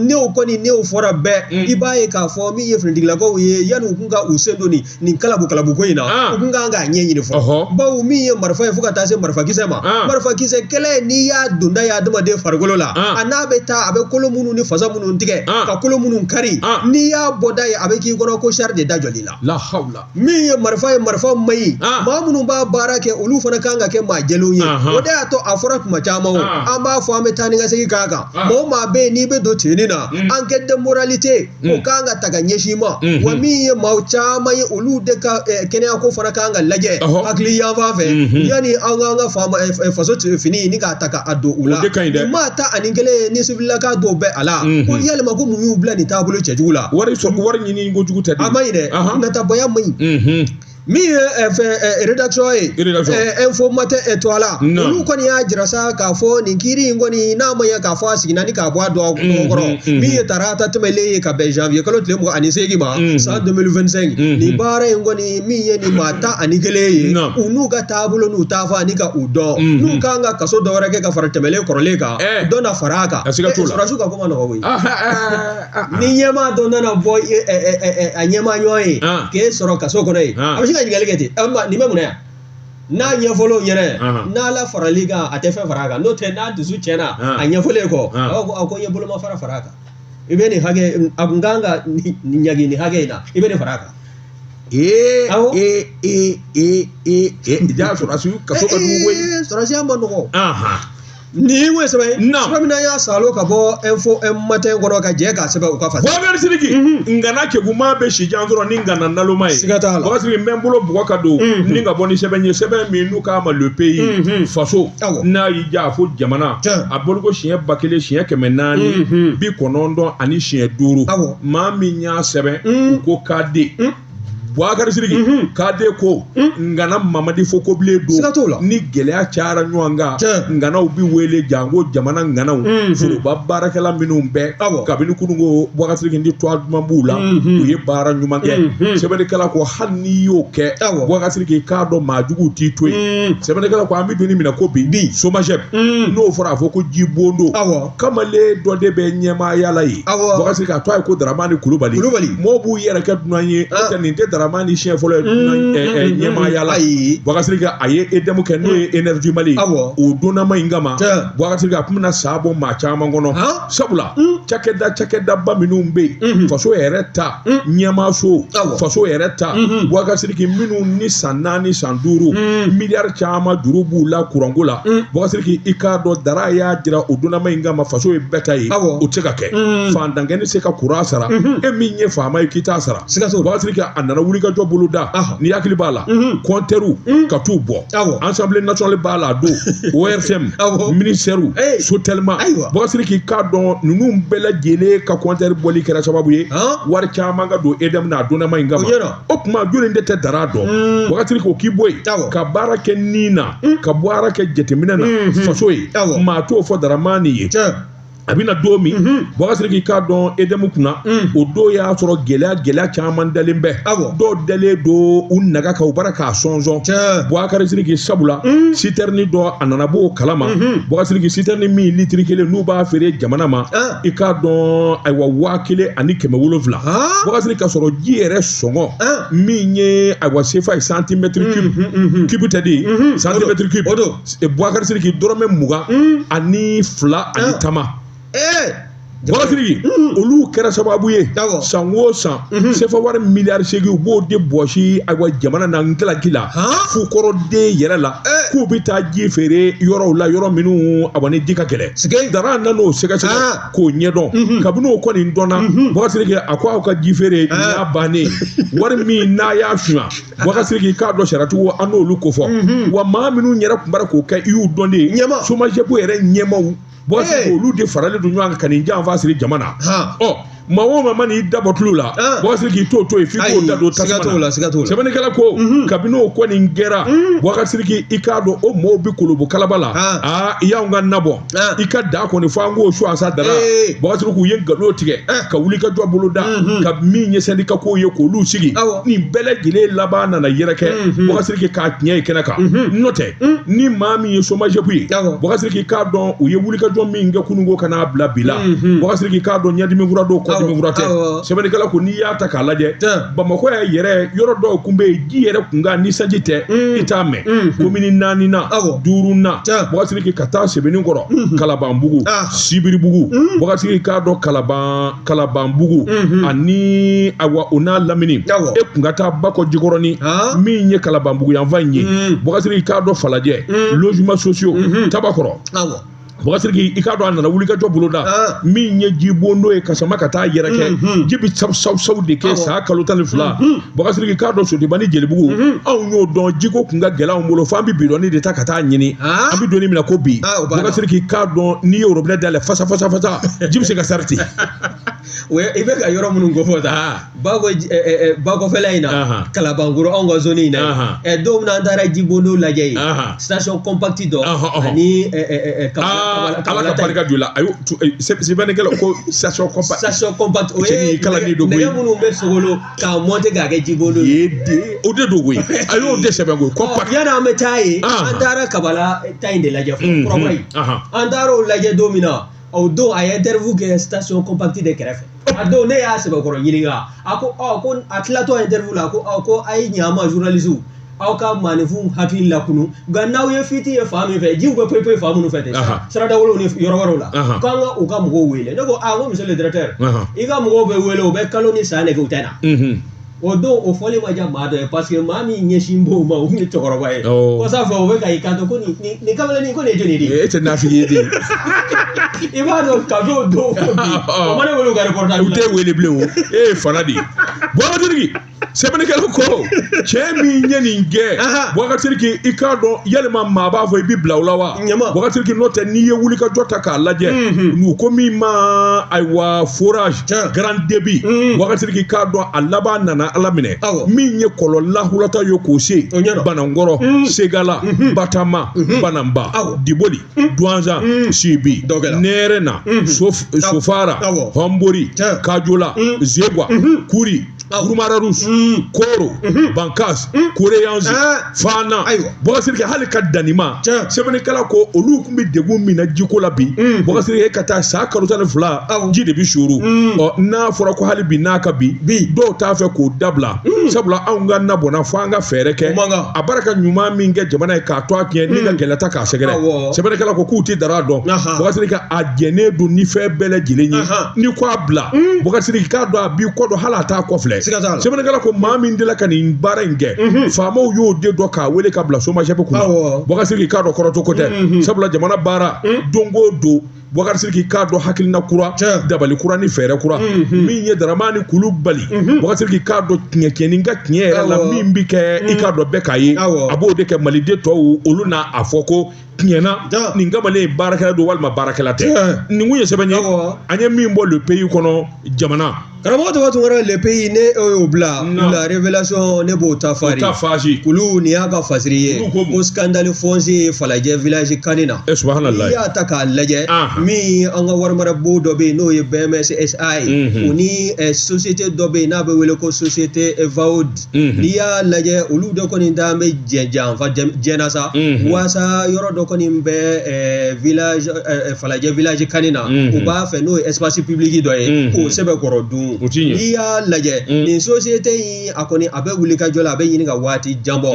N'o kɔni n'o fɔra bɛɛ, i b'a ye k'a fɔ min ye finitigilakaw ye, yanni u kun ka u sen don nin kalabu kalabu ko in na, u kun kan k'a ɲɛɲini fɔlɔ. Bawo min ye marifa ye fo ka taa se marifakisɛ ma, marifakisɛ kɛlɛ, n'i y'a donda ye adamaden farikolo la, a n'a bɛ taa, a bɛ kolo minnu ni fasa minnu tigɛ, ka kolo minnu kari, n'i y'a bɔ da ye, a bɛ k'i kɔnɔ ko sari de da jɔli la. Min ye marifa ye, marifa man ɲi, maa minnu b'a baara kɛ, olu fana kan ka kɛ maa jɛlenw ye. O de y'a to a fɔra tuma caman, o an b'a fɔ, an bɛ taa ni ka segin k'a kan, maa o maa bɛ yen n'i bɛ don tenni na, enquête de moralité o kan ka ta ka ɲɛsin i ma. Wa min ye maa caman ye, olu de ka kɛnɛya ko fana kan ka lajɛ hakili yanfan fɛ, yanni an k'an ka faama faso fini ni k'a ta k'a don u la. Maa 11 ni sivilaka dɔw bɛ a la, ko yalima ko mun y'u bila nin taabolo cɛjugu la? Wari ɲini kojugu tɛ. A ma ɲi dɛ, natabaya man ɲi. Min ye fɛn rédaction ye, Info Matin tɔgɔ la, olu kɔni y'a jira sa k'a fɔ nin kiiri in kɔni, n'a ma ɲɛ k'a fɔ a seginna ni k'a bɔ a dɔgɔ kɔrɔ, min ye tarata tɛmɛlen ye ka bɛn janvier kalo tile 28 ma san 2025, nin baara in kɔni, min ye nin maa 11 ye, u n'u ka taabolo n'u taafa ani ka u dɔn, n'u kan ka kaso dɔ wɛrɛ kɛ ka fara tɛmɛlen kɔrɔlen kan, dɔ na fara a kan. Sɔrɔdasiw ka ko ma nɔgɔ koyi. Ni ɲɛmaa dɔ nana bɔ a ɲɛmaa ɲɔgɔn ye k'e sɔrɔ kaso kɔnɔ yen, a bɛ se ka ɲininkali kɛ ten, nin bɛ mun na yan? N'a ɲɛfɔlen ɲɛnɛ, n'Ala faral'i kan, a tɛ fɛn fara a kan. N'o tɛ, n'a dusu tiɲɛna a ɲɛfɔlen kɔ, a b'a fɔ ko n ye bolomafara fara a kan, i bɛ nin hakɛ, a kun kan ka nin ɲagi nin hakɛ in na, i bɛ nin fara a kan. Ja, sɔrɔdasiw kaso ka jugu koyi. Sɔrɔdasiya ma nɔgɔ. Nin ye sɛbɛn ye sɛbɛn min n'an y'a salo ka bɔ Info Matin kɔnɔ ka jɛ k'a sɛbɛn u ka fasa. Bubakari Sidiki ngana keguma bɛ sijan sɔrɔ ni ngana naloma ye. Siga t'a la. Bubakari Sidiki n bɛ n bolo bugɔ ka don ni ka bɔ ni sɛbɛn ye sɛbɛn min n'u k'a ma Le Pays faso n'a y'i diya a fɔ jamana a bɔliko siɲɛ 1000 siɲɛ 495 maa min y'a sɛbɛn u ko KD. Bubakari Sidiki KD ko ngana Mamadi fo ko bilen don ni gɛlɛya cayara ɲɔgɔn kan nganaw bi wele janko jamana nganaw foroba baarakɛla minnu bɛɛ kabini kununko Bubakari Sidiki ni tɔgɔ duman b'u la u ye baara ɲuman kɛ sɛbɛnnikɛla ko hali n'i y'o kɛ Bubakari Sidiki k'a dɔn maa juguw t'i to yen sɛbɛnnikɛla ko an bɛ don min na ko bi SOMAGEP n'o fɔra a fɔ ko jibon don kamalen dɔ de bɛ ɲɛmaaya la yen Bubakari Sidiki a tɔgɔ ye ko Daramani Kulubali mɔgɔw b'u yɛrɛ kɛ dunan ye nin tɛ Daramani siɲɛ fɔlɔ ye ɲɛmaaya la Bubakari Sidiki a ye EDM kɛ n'o ye Énergie Mali o donnama in kama Bubakari Sidiki a tun bɛna sa bɔ maa caman kɔnɔ sabula cakɛdaba minnu bɛ yen faso yɛrɛ ta ɲɛmaaso faso yɛrɛ ta Bubakari Sidiki minnu ni san 4 san 5 miliyari caman juru b'u la kuranko la Bubakari Sidiki i k'a dɔn Dara y'a jira o donnama in kama faso ye bɛɛ ta ye o tɛ se ka kɛ fantankɛni se ka kuran sara e min ye faama ye k'i t'a sara Bubakari Sidiki a nana wulikajɔ bolo da ni hakili b'a la kɔntɛriw ka t'u bɔ Assemblée nationale b'a la don ORTM ministère Sotelma Bubakari Sidiki k'a dɔn ninnu bɛɛ lajɛlen ka kɔntɛri bɔli kɛra sababu ye wari caman ka don EDM n'a donnama in kama o tuma joli de tɛ Dara dɔn Bubakari Sidiki o k'i bɔ yen ka baara kɛ nin na ka baara kɛ jateminɛ na faso ye maa t'o fɔ Daramani ye a bɛna don min Bubakari Sidiki k'a dɔn EDM kunna o don y'a sɔrɔ gɛlɛya caman dalen bɛ dɔw dalen don u naga kan u bara k'a sɔnsɔn Bubakari Sidiki sabula citerne dɔ a nana b'o kalama Bubakari Sidiki citerne min litiri kelen n'u b'a feere jamana ma i k'a dɔn ayiwa 1700 Bubakari Sidiki k'a sɔrɔ ji yɛrɛ sɔngɔ min ye ayiwa CFA ye centimètre cube tɛ de centimètre cube Bubakari Sidiki dɔrɔmɛ 22 ani tama Bubakari Sidiki olu kɛra sababu ye san o san CFA wari miliyari 8 u b'o de bɔsi ayiwa jamana na nkalaki la fukɔrɔden yɛrɛ la k'u bɛ taa ji feere yɔrɔw la yɔrɔ minnu awa ni ji ka gɛlɛn Dara nan'o sɛgɛsɛgɛ k'o ɲɛdɔn kabini o kɔni dɔnna Bubakari Sidiki a ko aw ka ji feere nin y'a bannen wari min n'a y'a suɲɛ Bubakari Sidiki k'a dɔn sariyatigiw an n'olu ko fɔ wa maa minnu yɛrɛ tun b'a k'o kɛ i y'u dɔn de SOMAGEP yɛrɛ ɲɛmaaw Bubakari Sidiki olu de faralen don ɲɔgɔn kan ka nin janfa siri jama na ɔ maa o maa man'i da bɔ tulu la Bubakari Sidiki k'i t'o to yen f'i k'o da don tasuma na sɛbɛnnikɛla ko kabini o kɔni kɛra Bubakari Sidiki i k'a dɔn o maaw bɛ kolobo kalaba la aa i y'anw ka na bɔ i ka da kɔni fo an k'o su asa Dara Bubakari Sidiki u ye nkalon tigɛ ka wuli ka jɔ bolo da ka min ye syndicat kow ye k'olu sigi nin bɛɛ lajɛlen laban nana yɛrɛkɛ Bubakari Sidiki k'a tiɲɛ ye kɛnɛ kan n'o tɛ ni maa min ye SOMAGEP ye Bubakari Sidiki k'a dɔn u ye wulikajɔ min kɛ kununko ka n'a bila bi la Bubakari Sidiki k'a dɔn ɲɛdimi fura don kɔdimi fura tɛ sɛbɛnnikɛla ko n'i y'a ta k'a lajɛ Bamakɔ yɛrɛ yɔrɔ dɔw kun bɛ yen ji yɛrɛ kun kan ni sanji tɛ i t'a mɛn komini 4 na 5 na Bubakari Sidiki ka taa Sebenikɔrɔ Kalabanbugu Sibiribugu Bubakari Sidiki k'a dɔn Kalabanbugu ani awa o n'a lamini e kun ka taa Bakɔ Jikɔrɔni min ye Kalabanbugu yanfan in ye Bubakari Sidiki k'a dɔn Falajɛ logements sociaux Tabakɔrɔ Bubakari Sidiki i k'a dɔn a nana wulikajɔ boloda min ye jibondo ye ka sama ka taa yɛrɛ kɛ ji bɛ saw saw saw de kɛ san kalo 12 Bubakari Sidiki k'a dɔn Sotiba ni Jelibugu anw y'o dɔn jiko kun ka gɛlɛn anw bolo f'an bɛ bidɔnni de ta ka taa ɲini an bɛ don min na ko bi Bubakari Sidiki k'a dɔn n'i ye robinet dayɛlɛ fasa fasa fasa ji bɛ se ka sari ten. I bɛ ka yɔrɔ minnu kofɔ tan bakɔfɛla in na Kalabankɔrɔ anw ka zone in na don min na an taara jibondo lajɛ yen station compacte dɔ ani Ala ka barika don la ayi sɛbɛnnikɛla ko station compacte station compacte o ye nɛgɛ minnu bɛ sogolo k'a monter k'a kɛ jibondo ye o de don koyi a y'o de sɛbɛn koyi compact yanni an bɛ taa yen an taara Kabala ta in de lajɛ fɔlɔ kɔrɔba in an taara o lajɛ don min na o don a ye interview kɛ station compacte de kɛrɛfɛ a don ne y'a sɛbɛkɔrɔ ɲininka a ko ko a tilatɔ interview la ko ko a ye ɲa ma journaliste aw ka maaninfinw hakili lakunu nka n'aw ye fiti ye fan min fɛ jiw bɛ poyi poyi fan minnu fɛ ten siradawolow ni yɔrɔ wɛrɛw la k'an ka u ka mɔgɔw wele ne ko ko monsieur le directeur i ka mɔgɔw bɛ wele u bɛ kalo ni san de kɛ u tɛ na O don, o fɔli ma diya maa dɔ ye, parce que maa min ɲɛsin b'o ma, o tun ye cɛkɔrɔba ye. Kɔsa fɛ, o bɛ ka i kanto ko nin kamalennin, ko nin ye jɔnni de ye? E tɛ nafigi ye de. I b'a dɔn, kabi o don fo bi, o ma ne wele u ka reportage U la. tɛ wele bilen o, e ye fana de ye. Boubacar Sidiki, sɛbɛnnikɛla ko cɛ min ye nin kɛ, Boubacar Sidiki, i k'a dɔn yalima maa b'a fɔ i bi bila o la wa? Ɲama. Boubacar Sidiki, n'o tɛ, n'i ye wulikajɔ ta k'a lajɛ, n'u ko min ma, ayiwa, forage grand débit, Boubacar Sidiki, k'a dɔn a laban nana Ala minɛ. Min ye kɔlɔn lahulata ye k'o se O ɲɛna. Banankɔrɔ, Segala, Batama, Bananba, Diboli, Duwanzan, Sibi, Dɔ kɛra. Nɛrɛna, Sofara, Hɔnbori, Kajola, Zegwa, Kuri, Gurumararus, Koro, Bankas, Koreyanzi, Fana. Boubacar Sidiki, hali ka danima, sɛbɛnnikɛla ko olu tun bɛ degun min na jiko la bi, Boubacar Sidiki, e ka taa san kalo 12, ji de bɛ suuru. Ɔ, n'a fɔra ko hali bi n'a ka bi, dɔw t'a fɛ k'o dabila, sabula anw ka na bɔnna fo an ka fɛɛrɛ kɛ. O man kan. A barika ɲuman min kɛ jamana ye k'a to a tiɲɛ ni ka gɛlɛya ta k'a sɛgɛrɛ. Sɛbɛnnikɛla ko k'u tɛ dara dɔn. Boubacar Sidiki, a jɛnnen don ni fɛn bɛɛ lajɛlen ye. Ni ko a bila, Boubacar Sidiki, k'a dɔn a b'i kɔ dɔn, hali a t'a kɔ filɛ. Siga t'a la. Sɛbɛnnikɛla ko maa min delila ka nin baara in kɛ, faamaw y'o de dɔn k'a wele ka bila SOMAGEP kunna. Boubacar Sidiki, k'a dɔn kɔrɔtɔ ko tɛ, sabula jamana baara don o don, Boubacar Sidiki, k'a dɔn hakilina kura, dabali kura ni fɛɛrɛ kura min ye Daramani Kulubali, Boubacar Sidiki, k'a dɔn tiɲɛ tiɲɛni ka tiɲɛ yɛrɛ la, min bi kɛ, i k'a dɔn bɛɛ k'a ye, a b'o de kɛ maliden tɔw olu n'a a fɔ ko tiɲɛna nin kamalen ye baarakɛla don walima baarakɛla tɛ. Nin kun ye sɛbɛn ye an ye min bɔ Le Pays kɔnɔ, jamana. Karamɔgɔ tɔgɔ Tunkara, Le Pays, ne y'o bila. La Révélation, ne b'o ta fari. O ta fasi. Kulu nin y'a ka fasiri ye ko scandale foncier Falajɛ village kani na. E subhanallah. N'i y'a ta k'a lajɛ, min an ka warimarabo dɔ bɛ yen n'o ye BMS SA ye, o ni société dɔ bɛ yen n'a bɛ wele ko société Vaud. N'i y'a lajɛ, olu de kɔni t'an bɛ jɛ janfa jɛna sa, waasa yɔrɔ dɔ kɔni bɛ village Falajɛ village kani na, u b'a fɛ n'o ye espace public dɔ ye k'o sɛbɛkɔrɔ dun. N'i y'a lajɛ, nin société in, a kɔni a bɛ wuli ka jɔ la, a bɛ ɲini ka waati jan bɔ,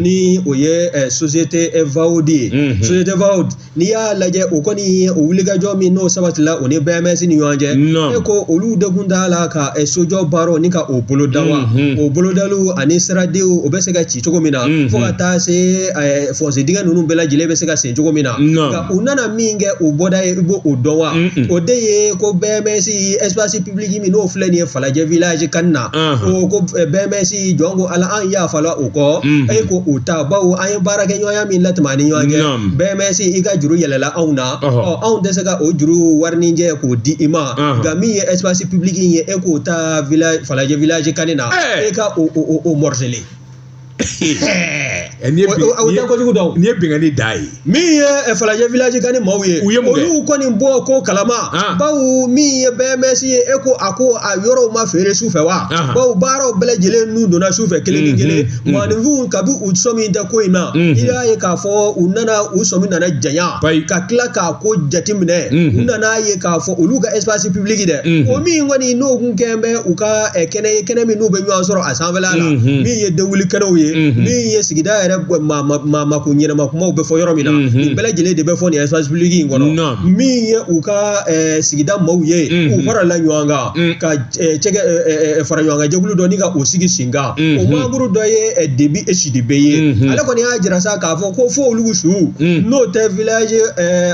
ni o ye société Vaud ye. Société Vaud, n'i y'a lajɛ, o kɔni o wulikajɔ min n'o sabatila o ni BMS ni ɲɔgɔn cɛ, e ko olu de kun t'a la ka sojɔ baaraw ni ka o boloda wa, o bolodaliw ani siradenw o bɛ se ka ci cogo min na, fo ka taa se fossé dingɛ ninnu bɛɛ lajɛlen bɛ se ka sen cogo min na. Nka u nana min kɛ o bɔda ye, i b'o dɔn wa? O de ye ko BMS espace public min n'o filɛ nin ye Falajɛ village kan na, o ko BMS jɔn ko Ala an yafala o kɔ, e ko o ta bawo an ye baarakɛɲɔgɔnya min latɛmɛ an ni ɲɔgɔn cɛ, BMS i ka juru yɛlɛla anw na, ɔ anw tɛ se ka o juru warinijɛ k'o di i ma, nka min ye espace public in ye, e k'o ta village Falajɛ village kan na, e ka o morceler. O tɛ kojugu dɔn. Nin ye binkanni da ye. Min ye Falajɛ village kan ni maaw ye, u ye mun kɛ? Olu kɔni bɔ ko kalama, bawo min ye BMS ye, e ko a ko a yɔrɔw ma feere su fɛ wa? Bawo baaraw bɛɛ lajɛlen nun donna su fɛ kelen ni kelen. Maaninfinw kabi u sɔmi tɛ ko in na, i y'a ye k'a fɔ u nana u sɔmi nana janya ka tila k'a ko jateminɛ, u nana ye k'a fɔ olu ka espace public dɛ, o min kɔni n'o kun kɛn bɛ u ka kɛnɛ ye, kɛnɛ min n'u bɛ ɲɔgɔn sɔrɔ a sanfɛla la, min ye denwuli kɛnɛw ye, min ye sigida yɛrɛ maa mako ɲɛnama kumaw bɛ fɔ yɔrɔ min na, nin bɛɛ lajɛlen de bɛ fɔ nin espace public in kɔnɔ. Min ye u ka sigida maaw ye, u farala ɲɔgɔn kan ka cɛkɛ fara ɲɔgɔn kan jɛkulu dɔ ni ka o sigi sen kan. O membre dɔ ye Debi Sidibe ye, ale kɔni y'a jira sa k'a fɔ ko fo olu su n'o tɛ village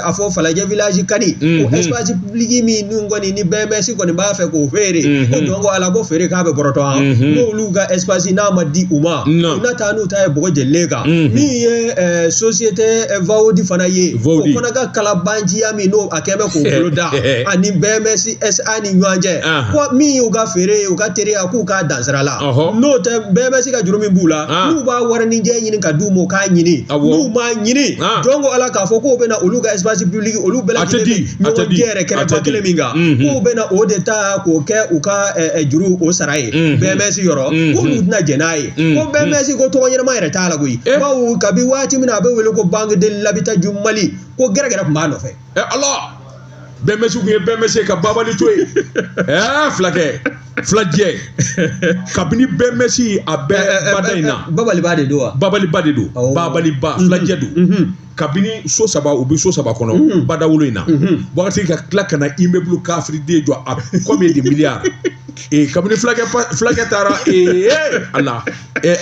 a fɔ Falajɛ village kani, o espace public min nun kɔni ni BMS kɔni b'a fɛ k'o feere, ko jɔn ko Ala ko feere k'a bɛ bɔrɔtɔ an n'olu ka espace n'a ma di u ma, u na taa n'u ta ye bɔgɔ jɛlen kan. Min ye société Vaudi fana ye, o fana ka kalabanciya min n'o a kɛn bɛ k'o bolo da ani BMS SA ni ɲɔgɔn cɛ, ko min y'u ka feere ye, u ka teriya k'u k'a dansira la, n'o tɛ BMS ka juru min b'u la, n'u b'a warinijɛ ɲini ka d'u ma, u k'a ɲini, n'u m'a ɲini, jɔn ko Ala k'a fɔ k'o bɛna olu ka espace public olu bɛɛ lajɛlen ɲɔgɔn jɛ yɛrɛ kɛnɛba kelen min kan, k'o bɛna o de ta k'o kɛ u ka juru o sara ye BMS yɔrɔ, k'olu tɛna jɛn n'a ye, ko BMS ko tɔgɔ ɲɛnama yɛrɛ t'a la koyi, bawo kabi waati min na a bɛ wele ko Banque de l'Habitat du Mali, ko gɛrɛgɛrɛ tun b'a nɔfɛ. Ala, BMS kun ye BMS ka babali to yen. Filakɛ filajɛ, kabini BMS a bɛɛ bada in na. Babaliba de don wa? Babaliba de don, babaliba filajɛ don. Kabini so saba, u bɛ so saba kɔnɔ badawolo in na, wagati ka tila ka na immeuble kafiriden jɔ a combien de milliards? Kabini fulakɛ taara ala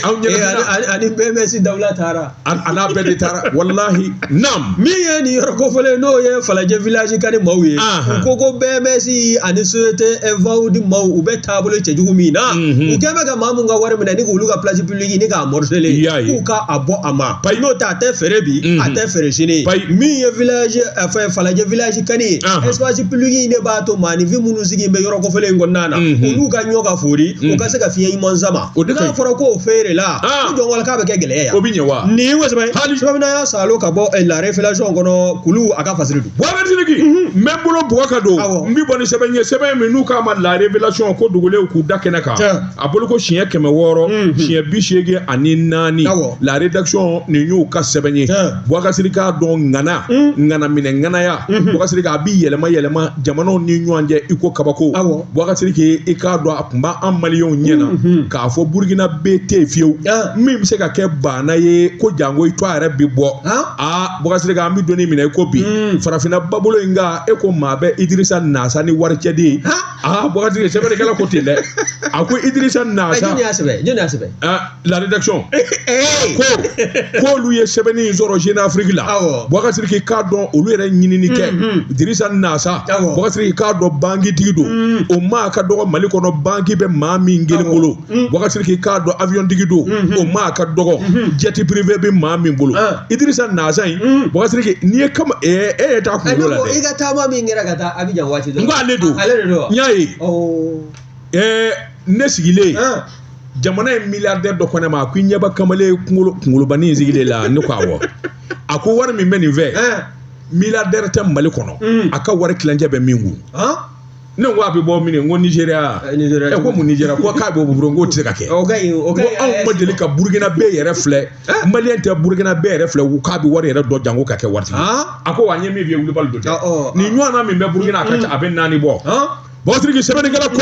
anw ɲɛna ani BMS dawula taara a n'a bɛɛ de taara walahi nam min ye nin yɔrɔ kofɔlen n'o ye Falajɛ village kani maaw ye u ko ko BMS ani société Evaud maaw u bɛ taabolo cɛjugu min na u kɛn bɛ ka maa mun ka wari minɛ ni k'olu ka place publique ni k'a morceler k'u ka a bɔ a ma n'o tɛ a tɛ feere bi a tɛ feere sini min ye village fɛn Falajɛ village kani ye espace public in de b'a to maaninfin minnu sigi bɛ yɔrɔ kofɔlen in kɔnɔna na olu ka ɲɔ ka foori u ka se ka fiɲɛ ɲuman sama n'a fɔra k'o feere la ko jɔn wala k'a bɛ kɛ gɛlɛya ye o bɛ ɲɛ wa nin ye sɛbɛn sɛbɛn y'a salo ka bɔ La Révélation kɔnɔ kulu a ka fasiri don Boubacar Sidiki n bɛ n bolo bugɔ ka don n bɛ bɔ ni sɛbɛn ye sɛbɛn min n'u k'a ma La Révélation ko dogolenw k'u da kɛnɛ kan a bolo ko siɲɛ 600 siɲɛ 84 La Rédaction nin y'u ka sɛbɛn ye Boubacar Sidiki k'a dɔn ŋana ŋana minɛ ŋanaya Boubacar Sidiki a bi yɛlɛma yɛlɛma jamanaw ni ɲɔgɔn cɛ i ko kabako Boubacar Sidiki i k'a dɔn a tun b'an maliyɛnw ɲɛna k'a fɔ Burukina bɛ tɛ yen fiyewu min bɛ se ka kɛ baana ye ko janko i tɔgɔ yɛrɛ bi bɔ aa Boubacar Sidiki an bɛ don min na i ko bi farafinna babolo in kan e ko maa bɛ Idirisa Nasa ni waricɛden ye aa Boubacar Sidiki sɛbɛnnikɛla ko ten dɛ a ko Idirisa Nasa jɔn y'a sɛbɛn jɔn y'a sɛbɛn La Rédaction ko k'olu ye sɛbɛnni in sɔrɔ Jeune Afrique la Boubacar Sidiki k'a dɔn olu yɛrɛ ɲinini kɛ Idirisa Nasa Boubacar Sidiki k'a dɔn bankitigi don o maa ka dɔgɔ Mali kɔnɔ banki bɛ maa min kelen bolo Boubacar Sidiki k'a dɔn avion tigi don o maa ka dɔgɔ jet privé bɛ maa min bolo Idirisa Nasa in Boubacar Sidiki n'i ye kama e ye taa kunkolo la dɛ i ka taama min kɛra ka taa Abidjan waati dɔ n ko ale don ale de don n y'a ye ne sigilen jamana ye milliardaire dɔ ko ne ma a ko i ɲɛba kamalen kunkolobanin in sigilen la ne ko awɔ a ko wari min bɛ nin fɛ milliardaire tɛ Mali kɔnɔ a ka wari tilancɛ bɛ min kun ne ko a bɛ bɔ min n ko Nigéria ɛ ko mun Nigéria ko k'a bɛ bɔ n k'o tɛ se ka kɛ o ka ɲi o ka ɲi anw ma deli ka Burukina bɛɛ yɛrɛ filɛ maliyɛn tɛ Burukina bɛɛ yɛrɛ filɛ u k'a bɛ wari yɛrɛ dɔn janko ka kɛ waritigi a ko wa n ye min f'i ye wulibali don dɛ nin ɲɔgɔnna min bɛ Burukina a ka ca a bɛ 4 bɔ Boubacar Sidiki sɛbɛnnikɛla ko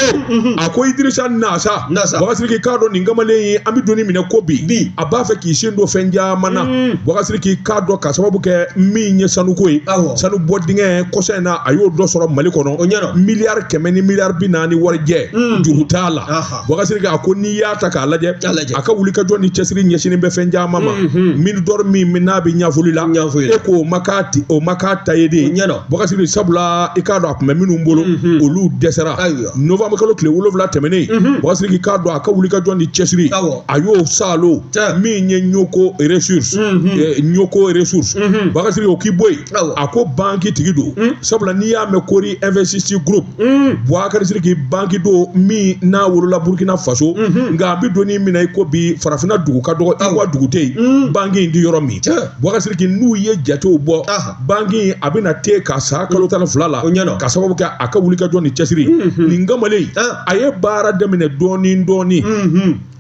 a ko Idirisa Nasa Boubacar Sidiki k'a dɔn nin kamalen in an bɛ don minɛ ko bi a b'a fɛ k'i sen don fɛn caman na Boubacar Sidiki k'a dɔn ka sababu kɛ min ye sanuko ye sanu bɔ dingɛ kɔsa in na a y'o dɔ sɔrɔ Mali kɔnɔ miliyari 100 ni miliyari 40 warijɛ juru t'a la Boubacar Sidiki a ko n'i y'a ta k'a lajɛ a ka wulikajɔ ni cɛsiri ɲɛsinnen bɛ fɛn caman ma mine d'or min n'a bɛ ɲɛfɔli la e ko o ma k'a ta ye de Boubacar Sidiki sabula i k'a dɔn a tun bɛ minnu bolo olu dɛsɛra novembre kalo tile 7 tɛmɛnen Boubacar Sidiki k'a dɔn a ka wulikajɔ ni cɛsiri a y'o salo min ye Ɲoko ressource Ɲoko ressource Boubacar Sidiki o k'i bɔ yen a ko banki tigi don sabula n'i y'a mɛn Kori Investissement Group Boubacar Sidiki banki don min n'a wolola Burkina Faso nka a bɛ don min na i ko bi farafinna dugu ka dɔgɔ i wa dugu tɛ yen banki in di yɔrɔ min Boubacar Sidiki n'u ye jatew bɔ banki a bɛna te ka sa kalo 12 la ka sababu kɛ a ka wulikajɔ ni cɛsiri nin kamalen a ye baara daminɛ dɔɔnin dɔɔnin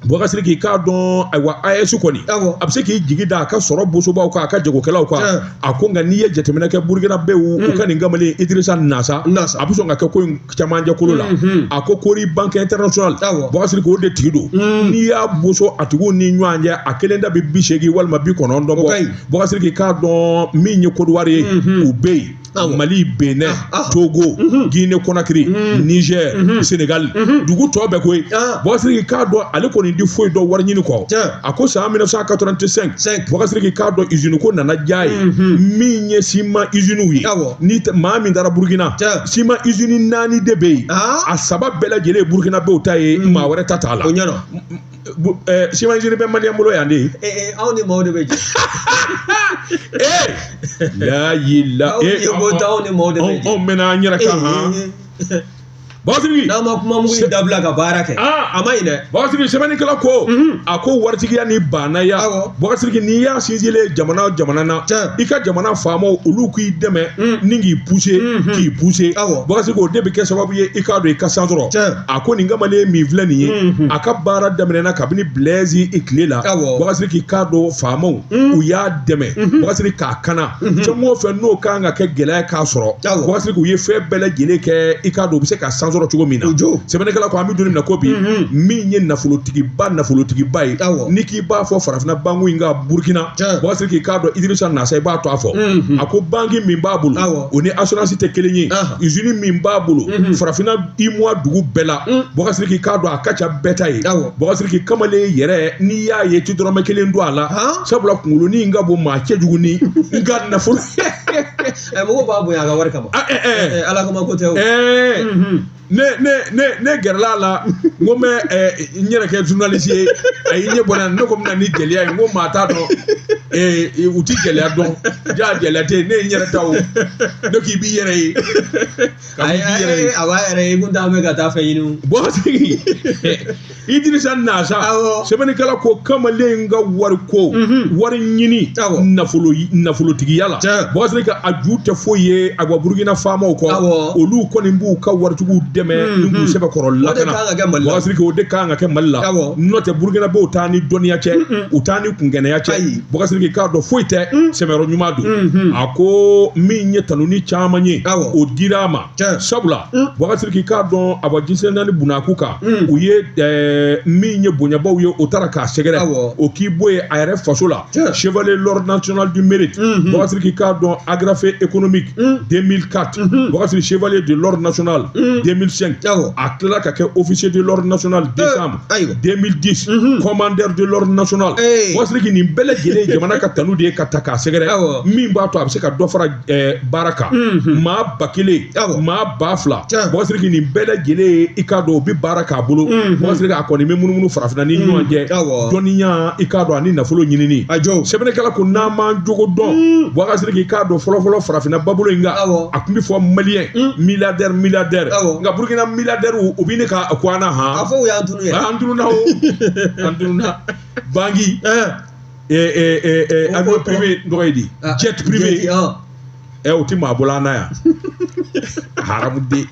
Boubacar Sidiki k'a dɔn ayiwa AES kɔni a bɛ se k'i jigi da a ka sɔrɔ bosobaw kan a ka jagokɛlaw kan a ko nka n'i ye jateminɛ kɛ Burukina bɛɛ u ka nin kamalen Idirisa Nasa a bɛ sɔn ka kɛ ko in camancɛ kolo la a ko Kori Banque Internationale Boubacar Sidiki o de tigi don n'i y'a boso a tigiw ni ɲɔgɔn cɛ a kelen da bɛ 80 walima 90 bɔ Boubacar Sidiki k'a dɔn min ye Côte d'Ivoire ye u bɛ yen Mali, Benin, Togo, Guinée Conakry, Niger, Sénégal, dugu tɔ bɛɛ koyi Boubacar Sidiki k'a dɔn ale kɔni di foyi dɔn wari ɲini kɔ a ko san 1985 Boubacar Sidiki k'a dɔn usine ko nana diya ye min ye ciment usine ye ni maa min taara Burukina ciment usine 4 de bɛ yen a 3 bɛɛ lajɛlen ye Burukina bɛw ta ye maa wɛrɛ ta t'a la ciment usine bɛ maliyɛn bolo yan de aw ni maaw de bɛ jɛ la aw ni maaw de bɛ jɛ anw mɛnna an yɛrɛ kan han Boubacar Sidiki n'an ma kuma mugu in dabila ka baara kɛ a ma ɲi dɛ Boubacar Sidiki sɛbɛnnikɛla ko a ko waritigiya ni baanaya Boubacar Sidiki n'i y'a sinsinlen jamana o jamana na i ka jamana faamaw olu k'i dɛmɛ ni k'i pousser k'i pousser Boubacar Sidiki o de bɛ kɛ sababu ye i k'a dɔn i ka san sɔrɔ a ko nin kamalen min filɛ nin ye a ka baara daminɛna kabini Blaise i tile la Boubacar Sidiki k'a dɔn faamaw u y'a dɛmɛ Boubacar Sidiki k'a kana fɛn o fɛn n'o kan ka kɛ gɛlɛya k'a sɔrɔ Boubacar Sidiki u ye fɛn bɛɛ lajɛlen kɛ i k'a dɔn u bɛ se ka san sɔrɔ cogo min na. O jo. Sɛbɛnnikɛla ko an bɛ don min na ko bi, min ye nafolotigiba ye, n'i k'i b'a fɔ farafinna banku in ka Burukina, Boubacar Sidiki k'a dɔn Idrissa Nasa i b'a to a fɔ. A ko banki min b'a bolo, o ni assurance tɛ kelen ye. Usine min b'a bolo, farafinna UEMOA dugu bɛɛ la, Boubacar Sidiki k'a dɔn a ka ca bɛɛ ta ye. Boubacar Sidiki kamalen yɛrɛ n'i y'a ye ti dɔrɔmɛ kelen don a la, sabula kunkolonin in ka bon maa cɛjugu ni n ka nafolo. Mɔgɔw b'a bonya a ka wari kama. Ala kama ko tɛ o. Ne gɛrɛla a la, n ko n bɛ n yɛrɛ kɛ journaliste ye, a y'i ɲɛ bɔ n na, ne ko n bɛna ni jeliya ye, n ko maa t'a dɔn, u ti jeliya dɔn, ja jeliya tɛ yen, ne ye n yɛrɛ ta o, ne k'i b'i yɛrɛ ye. A b'a yɛrɛ ye, i kun t'an bɛ ka taa fɛn ɲini. Boubacar Sidiki, Idrissa Nasa, sɛbɛnnikɛla ko kamalen ka wari ko, wari ɲini, nafolo nafolotigiya la, Boubacar Sidiki a ju tɛ foyi ye a ka Burukina faamaw kɔ, olu kɔni b'u ka waritigiw dɛmɛ ni k'u sɛbɛkɔrɔ lakana. Boubacar Sidiki o de kan ka kɛ Mali la, n'o tɛ Burukinabew t'a ni dɔnniya cɛ, u t'a ni kungɛnɛya cɛ. Boubacar Sidiki k'a dɔn foyi tɛ, sɛmɛyɔrɔ ɲuman don. A ko min ye tanuni caman ye, o dira a ma, sabula Boubacar Sidiki k'a dɔn a bɔ jisɛ naani bunakun kan, u ye min ye bonyabaw ye, o taara k'a sɛgɛrɛ, o k'i bɔ yen a yɛrɛ faso la, chevalier l'ordre national du mérite, Boubacar Sidiki k'a dɔn agrafé économique 2004, Boubacar Sidiki chevalier de l'ordre national 2005, a tilala ka kɛ officier de l'ordre national décembre 2010, commandeur de l'ordre national. Boubacar Sidiki nin bɛɛ lajɛlen ye jamana ka tanu de ye ka ta k'a sɛgɛrɛ, min b'a to a bɛ se ka dɔ fara baara kan, maa 1000, maa 2000, Boubacar Sidiki nin bɛɛ lajɛlen ye i k'a dɔn o bɛ baara k'a bolo. Boubacar Sidiki a kɔni bɛ munumunu farafinna ni ɲɔgɔn cɛ, dɔnniya i k'a dɔn ani nafolo ɲinini. Sɛbɛnnikɛla ko n'an m'an jogo dɔn, Boubacar Sidiki k'a dɔn fɔlɔfɔlɔ farafinna babolo in kan, a tun bɛ fɔ malien milliardaire milliardaire, nka Burukina milliardaire u bɛ ne ka ko an na han. A fɔ u y'an tunu yɛrɛ. An tununa o, an tununa. Banki, avion privé tɔgɔ ye di, jet privé, o ti maa bolo an na yan, haramu den.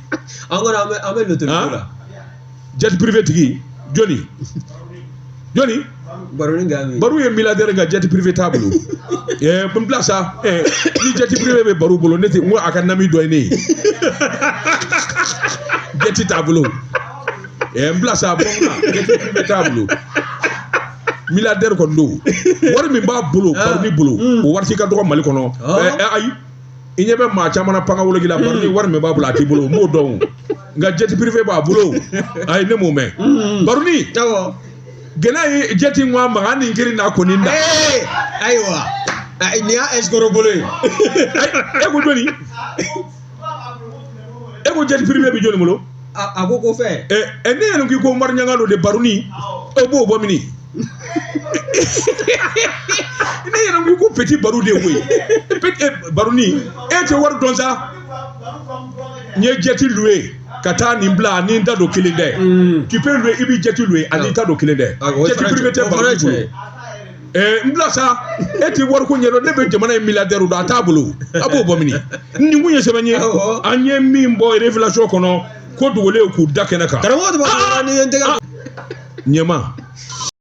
An kɔni an bɛ loto la. Jet privé tigi jɔni jɔni. Baroni Gami. Baru ye milliardaire nka jet privé t'a bolo. N bila sa, ni jet privé bɛ Baru bolo, ne tɛ n ko a ka nami dɔ ye ne ye. Jet t'a bolo. N bila sa, bɔ n na, jet privé t'a bolo. Milliardaire kɔni don. Wari min b'a bolo, Baroni bolo, o wari ti ka dɔgɔ Mali kɔnɔ. Ayi, i ɲɛ bɛ maa caman na pangawoloki la, Baroni wari min b'a bolo a t'i bolo, n b'o dɔn o. Nka jet privé b'a bolo, ayi ne m'o mɛn. Baroni. Gɛlɛya ye jet in ko a ma, an ni kiri n'a kɔni da. Ayiwa, nin y'a escroc bolo ye. E ko jɔni? E ko jet privé bɛ jɔni bolo? A ko ko fɛn. Ne yɛrɛ ko i ko Umaru Ɲanga don de Baroni, e b'o bɔ mini? Ne yɛrɛ ko i ko petit Baru de ye koyi. Baroni, e tɛ wari dɔn sa. N ye jet loué ka taa nin bila ani n ta don kelen dɛ. Tu peux louer, i bɛ jet loué ani ta don kelen dɛ. Jet privé tɛ Baroni bolo. N bila sa, e tɛ wariko ɲɛdɔn, ne bɛ jamana in milliardaire dɔn, a t'a bolo, a b'o bɔ mini? Nin kun ye sɛbɛn ye, an ye min bɔ révélation kɔnɔ, ko dogolen k'u da kɛnɛ kan. Karamɔgɔ tɛ b'a ni ye n tɛgɛ. Ɲɛma.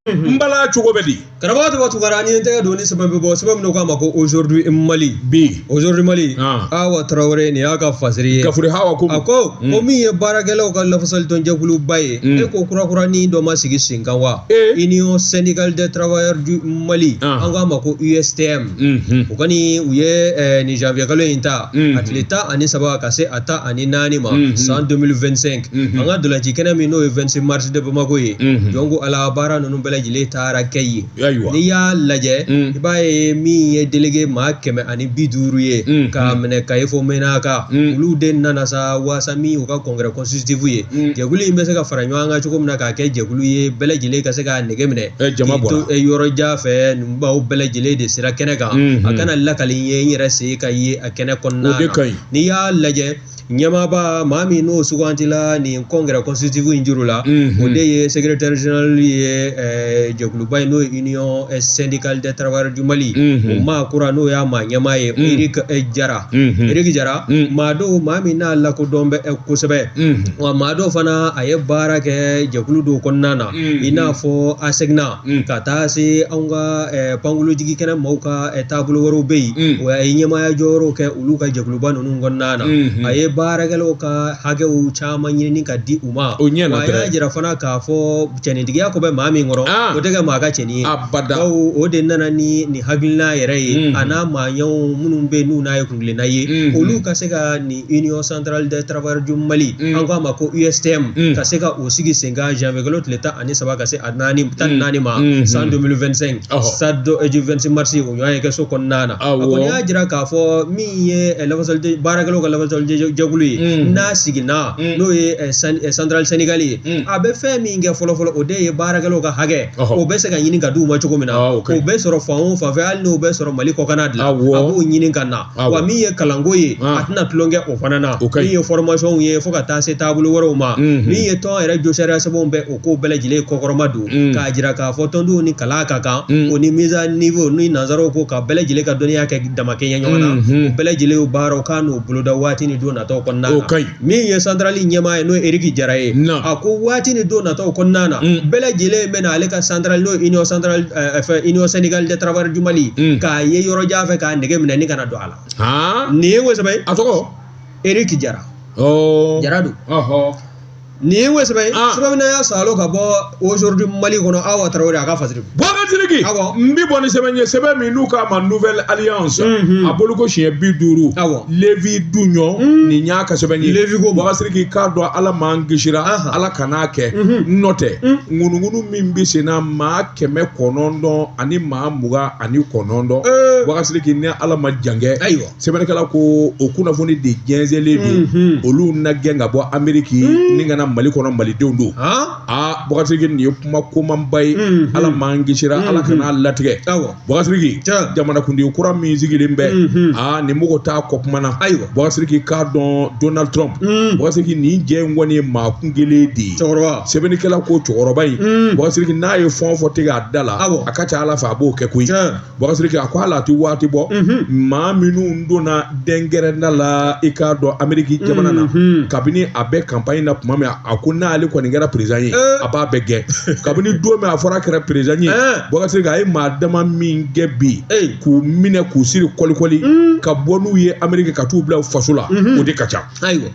N bala cogo bɛ di? Karamɔgɔ tɔgɔ Tunkara, ni ye n tɛgɛ don ni sɛbɛn bɛ bɔ, sɛbɛn min k'a ma ko aujourd'hui Mali. Bi. Aujourd'hui Mali. Awa Tarawele nin y'a ka fasiri ye. Gafure Hawa ko. A ko ko min ye baarakɛlaw ka lafasalitɔnjɛkuluba ye. E ko kurakurani dɔ ma sigi sen kan wa? Union syndicale des travailleurs du Mali. An k'a ma ko USTM. O kɔni u ye nin janvier kalo in ta. A tile 13 ka se a 14 ma. San 2025. An ka dolanci kɛnɛ min n'o ye 26 mars de Bamako ye. Jɔn ko ala baara ninnu bɛɛ lajɛlen taara kɛ yen. N'i y'a lajɛ, i b'a ye min ye délégué maa 150 ye, k'a minɛ Kayi fo Menaka, olu de nana sa waasa min u ka congrès constitutif ye. Jɛkulu in bɛ se ka fara ɲɔgɔn kan cogo min na k'a kɛ jɛkulu ye bɛɛ lajɛlen ka se k'a nege minɛ. Jama bɔra. Yɔrɔ jan fɛ ninnu baw bɛɛ lajɛlen de sera kɛnɛ kan. A kana lakali ye n yɛrɛ se ka ye a kɛnɛ kɔnɔna na. O de ka ɲi. N'i y'a lajɛ, ɲɛmaaba maa min n'o sugantila nin congrès constitutif in juru la, o de ye secrétaire général ye jɛkuluba in n'o ye Union syndicale des travailleurs du Mali. O maa kura n'o y'a maa ɲɛmaa ye, Eric Jara. Eric Jara, maa dɔw maa min n'a lakodɔn bɛ kosɛbɛ. Wa maa dɔw fana a ye baara kɛ jɛkulu dɔw kɔnɔna na, i n'a fɔ ASECNA, ka taa se anw ka pankurunjigi kɛnɛ maaw ka taabolo wɛrɛw bɛ yen. O ye ɲɛmaaya jɔyɔrɔw kɛ olu ka jɛkuluba ninnu kɔnɔna na. A ye baarakɛlaw ka hakɛw caman ɲini ka di u ma. O ɲɛna Wa a y'a jira fana k'a fɔ cɛnintigiya ko bɛ maa min kɔrɔ, o tɛ kɛ maa ka cɛnin ye. Abada. Bawo o de nana ni nin hakilina yɛrɛ ye, a n'a maaɲɔgɔnw minnu bɛ yen n'u n'a ye kuntilenna ye, olu ka se ka nin Union centrale des travailleurs du Mali, an k'a ma ko USTM, ka se ka o sigi sen kan janvier kalo tile 13 ka se a 14 ma san 2025, stade du 26 mars, o ɲɔgɔn ye kɛ so kɔnɔna na. A kɔni y'a jira k'a fɔ min ye lafasali baarakɛlaw ka lafasali jɛkulu ye, n'a siginna n'o ye centrale syndicale ye, a bɛ fɛn min kɛ fɔlɔfɔlɔ, o de ye baarakɛlaw ka hakɛ o bɛ se ka ɲini ka d'u ma cogo min na, o bɛ sɔrɔ fan o fan fɛ, hali n'o bɛ sɔrɔ Mali kɔkanna de la, a b'o ɲini ka na. Wa min ye kalanko ye, a tɛna tulon kɛ o fana na. Min ye formation ye fo ka taa se taabolo wɛrɛw ma, min ye tɔn yɛrɛ josariya sɛbɛnw bɛ o ko bɛɛ lajɛlen kɔkɔrɔma don, k'a jira k'a fɔ tɔndenw ni kalan ka kan, o ni mise à niveau ni nanzaraw ko ka bɛɛ lajɛlen ka dɔnniya kɛ damakɛɲɛ ɲɔgɔn na, o bɛɛ lajɛlen baaraw k'a n'o boloda waati ni don nataw kɔnɔna na. Min ye centrale ɲɛmaa ye, n'o ye Eric Jara ye, a ko waati ni don nataw kɔnɔna na, bɛɛ lajɛlen bɛna ale ka centrale, n'o ye Union centrale fɛn Union syndicale des travailleurs du Mali, k'a ye yɔrɔ jan fɛ k'a nege minɛ ni kana don a la. Nin ye ko sɛbɛn ye. A tɔgɔ? Eric Jara. Jara don. Nin ye ko sɛbɛn ye. Sɛbɛn min y'a salo ka bɔ aujourd'hui Mali kɔnɔ, Awa Tarawele a ka fasiri. Boubacar Sidiki, n bi bɔ ni sɛbɛn ye, sɛbɛn min n'u k'a ma Nouvelle Alliance, a boloko siɲɛ 50. Levi Duɲɔ, nin y'a ka sɛbɛn ye. Levi ko Boubacar Sidiki, k'a dɔn Ala m'an kisira, Ala kan'a kɛ. N'o tɛ ŋunuŋunu min bɛ sen na, maa 929, Boubacar Sidiki, ni Ala ma jan kɛ, sɛbɛnnikɛla ko o kunnafoni de jɛnsɛnlen don, olu na gɛn ka bɔ Ameriki ni ka na Mali kɔnɔ, malidenw don. Aa, Boubacar Sidiki, nin ye kuma komanba ye, Ala m'an kisira, Ala kan'a latigɛ. Boubacar Sidiki, jamanakuntigi kura min sigilen bɛ, aa, nin mɔgɔ t'a kɔ kuma na. Boubacar Sidiki, k'a dɔn Donald Trump, Boubacar Sidiki, nin jɛ in kɔni ye maa kun kelen de ye. Sɛbɛnnikɛla ko cɛkɔrɔba in, Boubacar Sidiki, n'a ye fɛn o fɛn tigɛ a da la, a ka ca Ala fɛ a b'o kɛ koyi. Boubacar Sidiki, a ko hali a tɛ waati bɔ, maa minnu donna dɛnkɛrɛnda la, i k'a dɔn Ameriki jamana na, kabini a bɛ campagne na tuma min, a ko n'ale kɔni kɛra président ye, a b'a bɛɛ gɛn. Kabini don min a fɔra a kɛra président ye, Boubacar Sidiki, a ye maa dama min gɛn bi, k'u minɛ k'u siri kɔlikɔli ka bɔ n'u ye Ameriki ka t'u bila u faso la, o de ka ca. Ayiwa,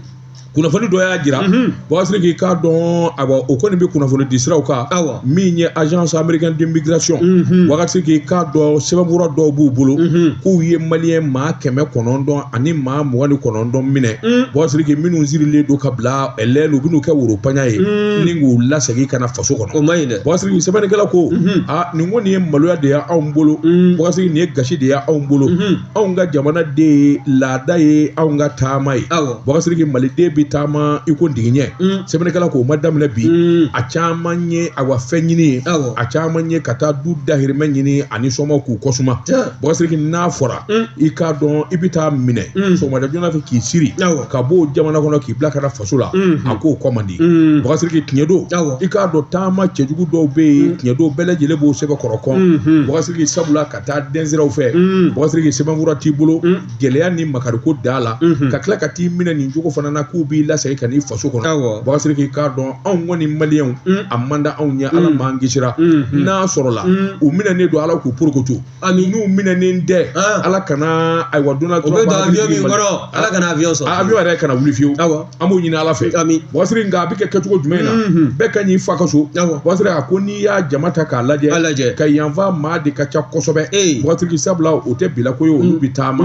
kunnafoni dɔ y'a jira, Boubacar Sidiki, k'a dɔn awa o kɔni bɛ kunnafoni di siraw kan, min ye agence américaine d'immigration. Boubacar Sidiki, k'a dɔn sɛbɛnfura dɔw b'u bolo k'u ye maliyɛn maa 929 minɛ, Boubacar Sidiki, minnu sirilen don ka bila lɛn, u bɛn'u kɛ woropaɲa ye ni k'u lasegin ka na faso kɔnɔ. O ma ɲi dɛ. Boubacar Sidiki, sɛbɛnnikɛla ko aa, nin kɔni ye maloya de ye anw bolo. Boubacar Sidiki, nin ye gasi de ye anw bolo. Anw ka jamana de ye laada ye, anw ka taama ye. Boubacar Sidiki, maliden bɛ taama i ko digiɲɛ. Sɛbɛnnikɛla k'o ma daminɛ bi, a caman ye awa fɛn ɲini ye, a caman ye ka taa du dahirimɛ ɲini ani sɔmɔ k'u kɔsuma. Boubacar Sidiki, n'a fɔra i k'a dɔn i bɛ taa minɛ sɔgɔmada joona fɛ k'i siri ka bɔ o jamana kɔnɔ k'i bila ka na faso la, a k'o kɔ man di. Boubacar Sidiki, tiɲɛ don, i k'a dɔn taama cɛjugu dɔw bɛ yen, tiɲɛ don, bɛɛ lajɛlen b'o sɛbɛn kɔrɔ kɔn. Boubacar Sidiki, sabula ka taa dɛnsiraw fɛ, Boubacar Sidiki, sɛbɛnfura t'i bolo, gɛlɛya ni makariko da la, ka tila ka t'i minɛ nin cogo fana na k'u b'i lasegin ka n'i faso kɔnɔ. Boubacar Sidiki, k'a dɔn anw kɔni maliyɛnw, a man da anw ye, Ala m'an kisira. N'a sɔrɔla u minɛnen don, Ala k'u porokoto. N'u minɛnen tɛ, Ala kana ayiwa Donald Trump o bɛ don avion min kɔnɔ, Ala kana avion sɔrɔ, avion yɛrɛ kana wuli fiyewu. An b'o ɲini Ala fɛ. Boubacar Sidiki, nka a bɛ kɛ kɛcogo jumɛn na, bɛɛ ka ɲi fa ka so. Boubacar Sidiki, a ko n'i y'a jama ta k'a lajɛ, ka yanfa maa de ka ca kosɛbɛ. Boubacar Sidiki, sabula o tɛ bila ko ye, olu bɛ taama,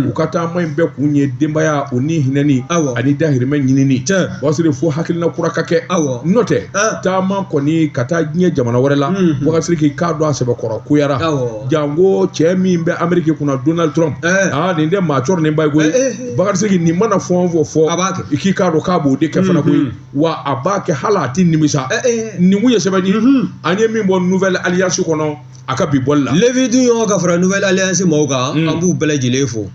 u ka taama in bɛɛ kun ye denbaya o ni hinɛni ani dahirimɛ ɲinini. Boubacar Sidiki, fo hakilina kura ka kɛ, n'o tɛ taama kɔni ka taa diɲɛ jamana wɛrɛ la, Boubacar Sidiki, k'a dɔn a sɛbɛkɔrɔ koyara. Janko cɛ min bɛ Ameriki kunna, Donald Trump, aa, nin tɛ maa cɔrɔnen ba ye koyi. Boubacar Sidiki, nin mana fɛn o fɛn fɔ, i k'i k'a dɔn k'a b'o de kɛ fana koyi, wa a b'a kɛ hali a tɛ nimisa. Nin kun ye sɛbɛn ye an ye min bɔ Nouvelle Alliance kɔnɔ a ka bi bɔli la. Levi Duɲɔ ka fara Nouvelle Alliance maaw kan, an b'u bɛɛ lajɛlen fo.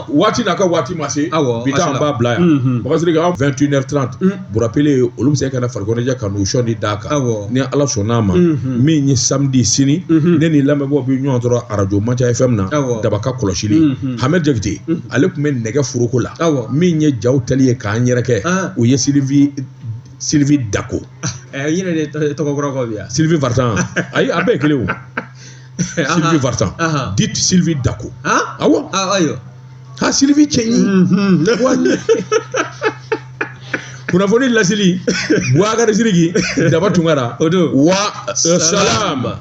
Waati n'a ka waati ma se, bi taa an b'a bila yan. Boubacar Sidiki, an 21h30 Burapele, olu bɛ se ka na farikoloɲɛnajɛ ka n'u sɔn d'a kan, ni Ala sɔnn'a ma. Min ye samedi sini, ne ni lamɛnbaaw bɛ ɲɔgɔn sɔrɔ arajo Manca FM na, Dabaka kɔlɔsili. Hamɛ Jakite, ale tun bɛ nɛgɛ foroko la. Min ye jaw tali ye k'an yɛrɛ kɛ, o ye Sylvie Dako. Yɛrɛ de tɔgɔ kɔrɔ kɔ bi yan. Sylvie Vartan. Ayi, a bɛɛ ye kelen o. Sylvie Vartan. Dite Sylvie Dako. Awɔ. Ayiwa. Ha, Sylvie cɛ ɲi. Walahi. Kunnafoni laseli, Boubacar Sidiki Daba Tunkara. O don. Wa salam.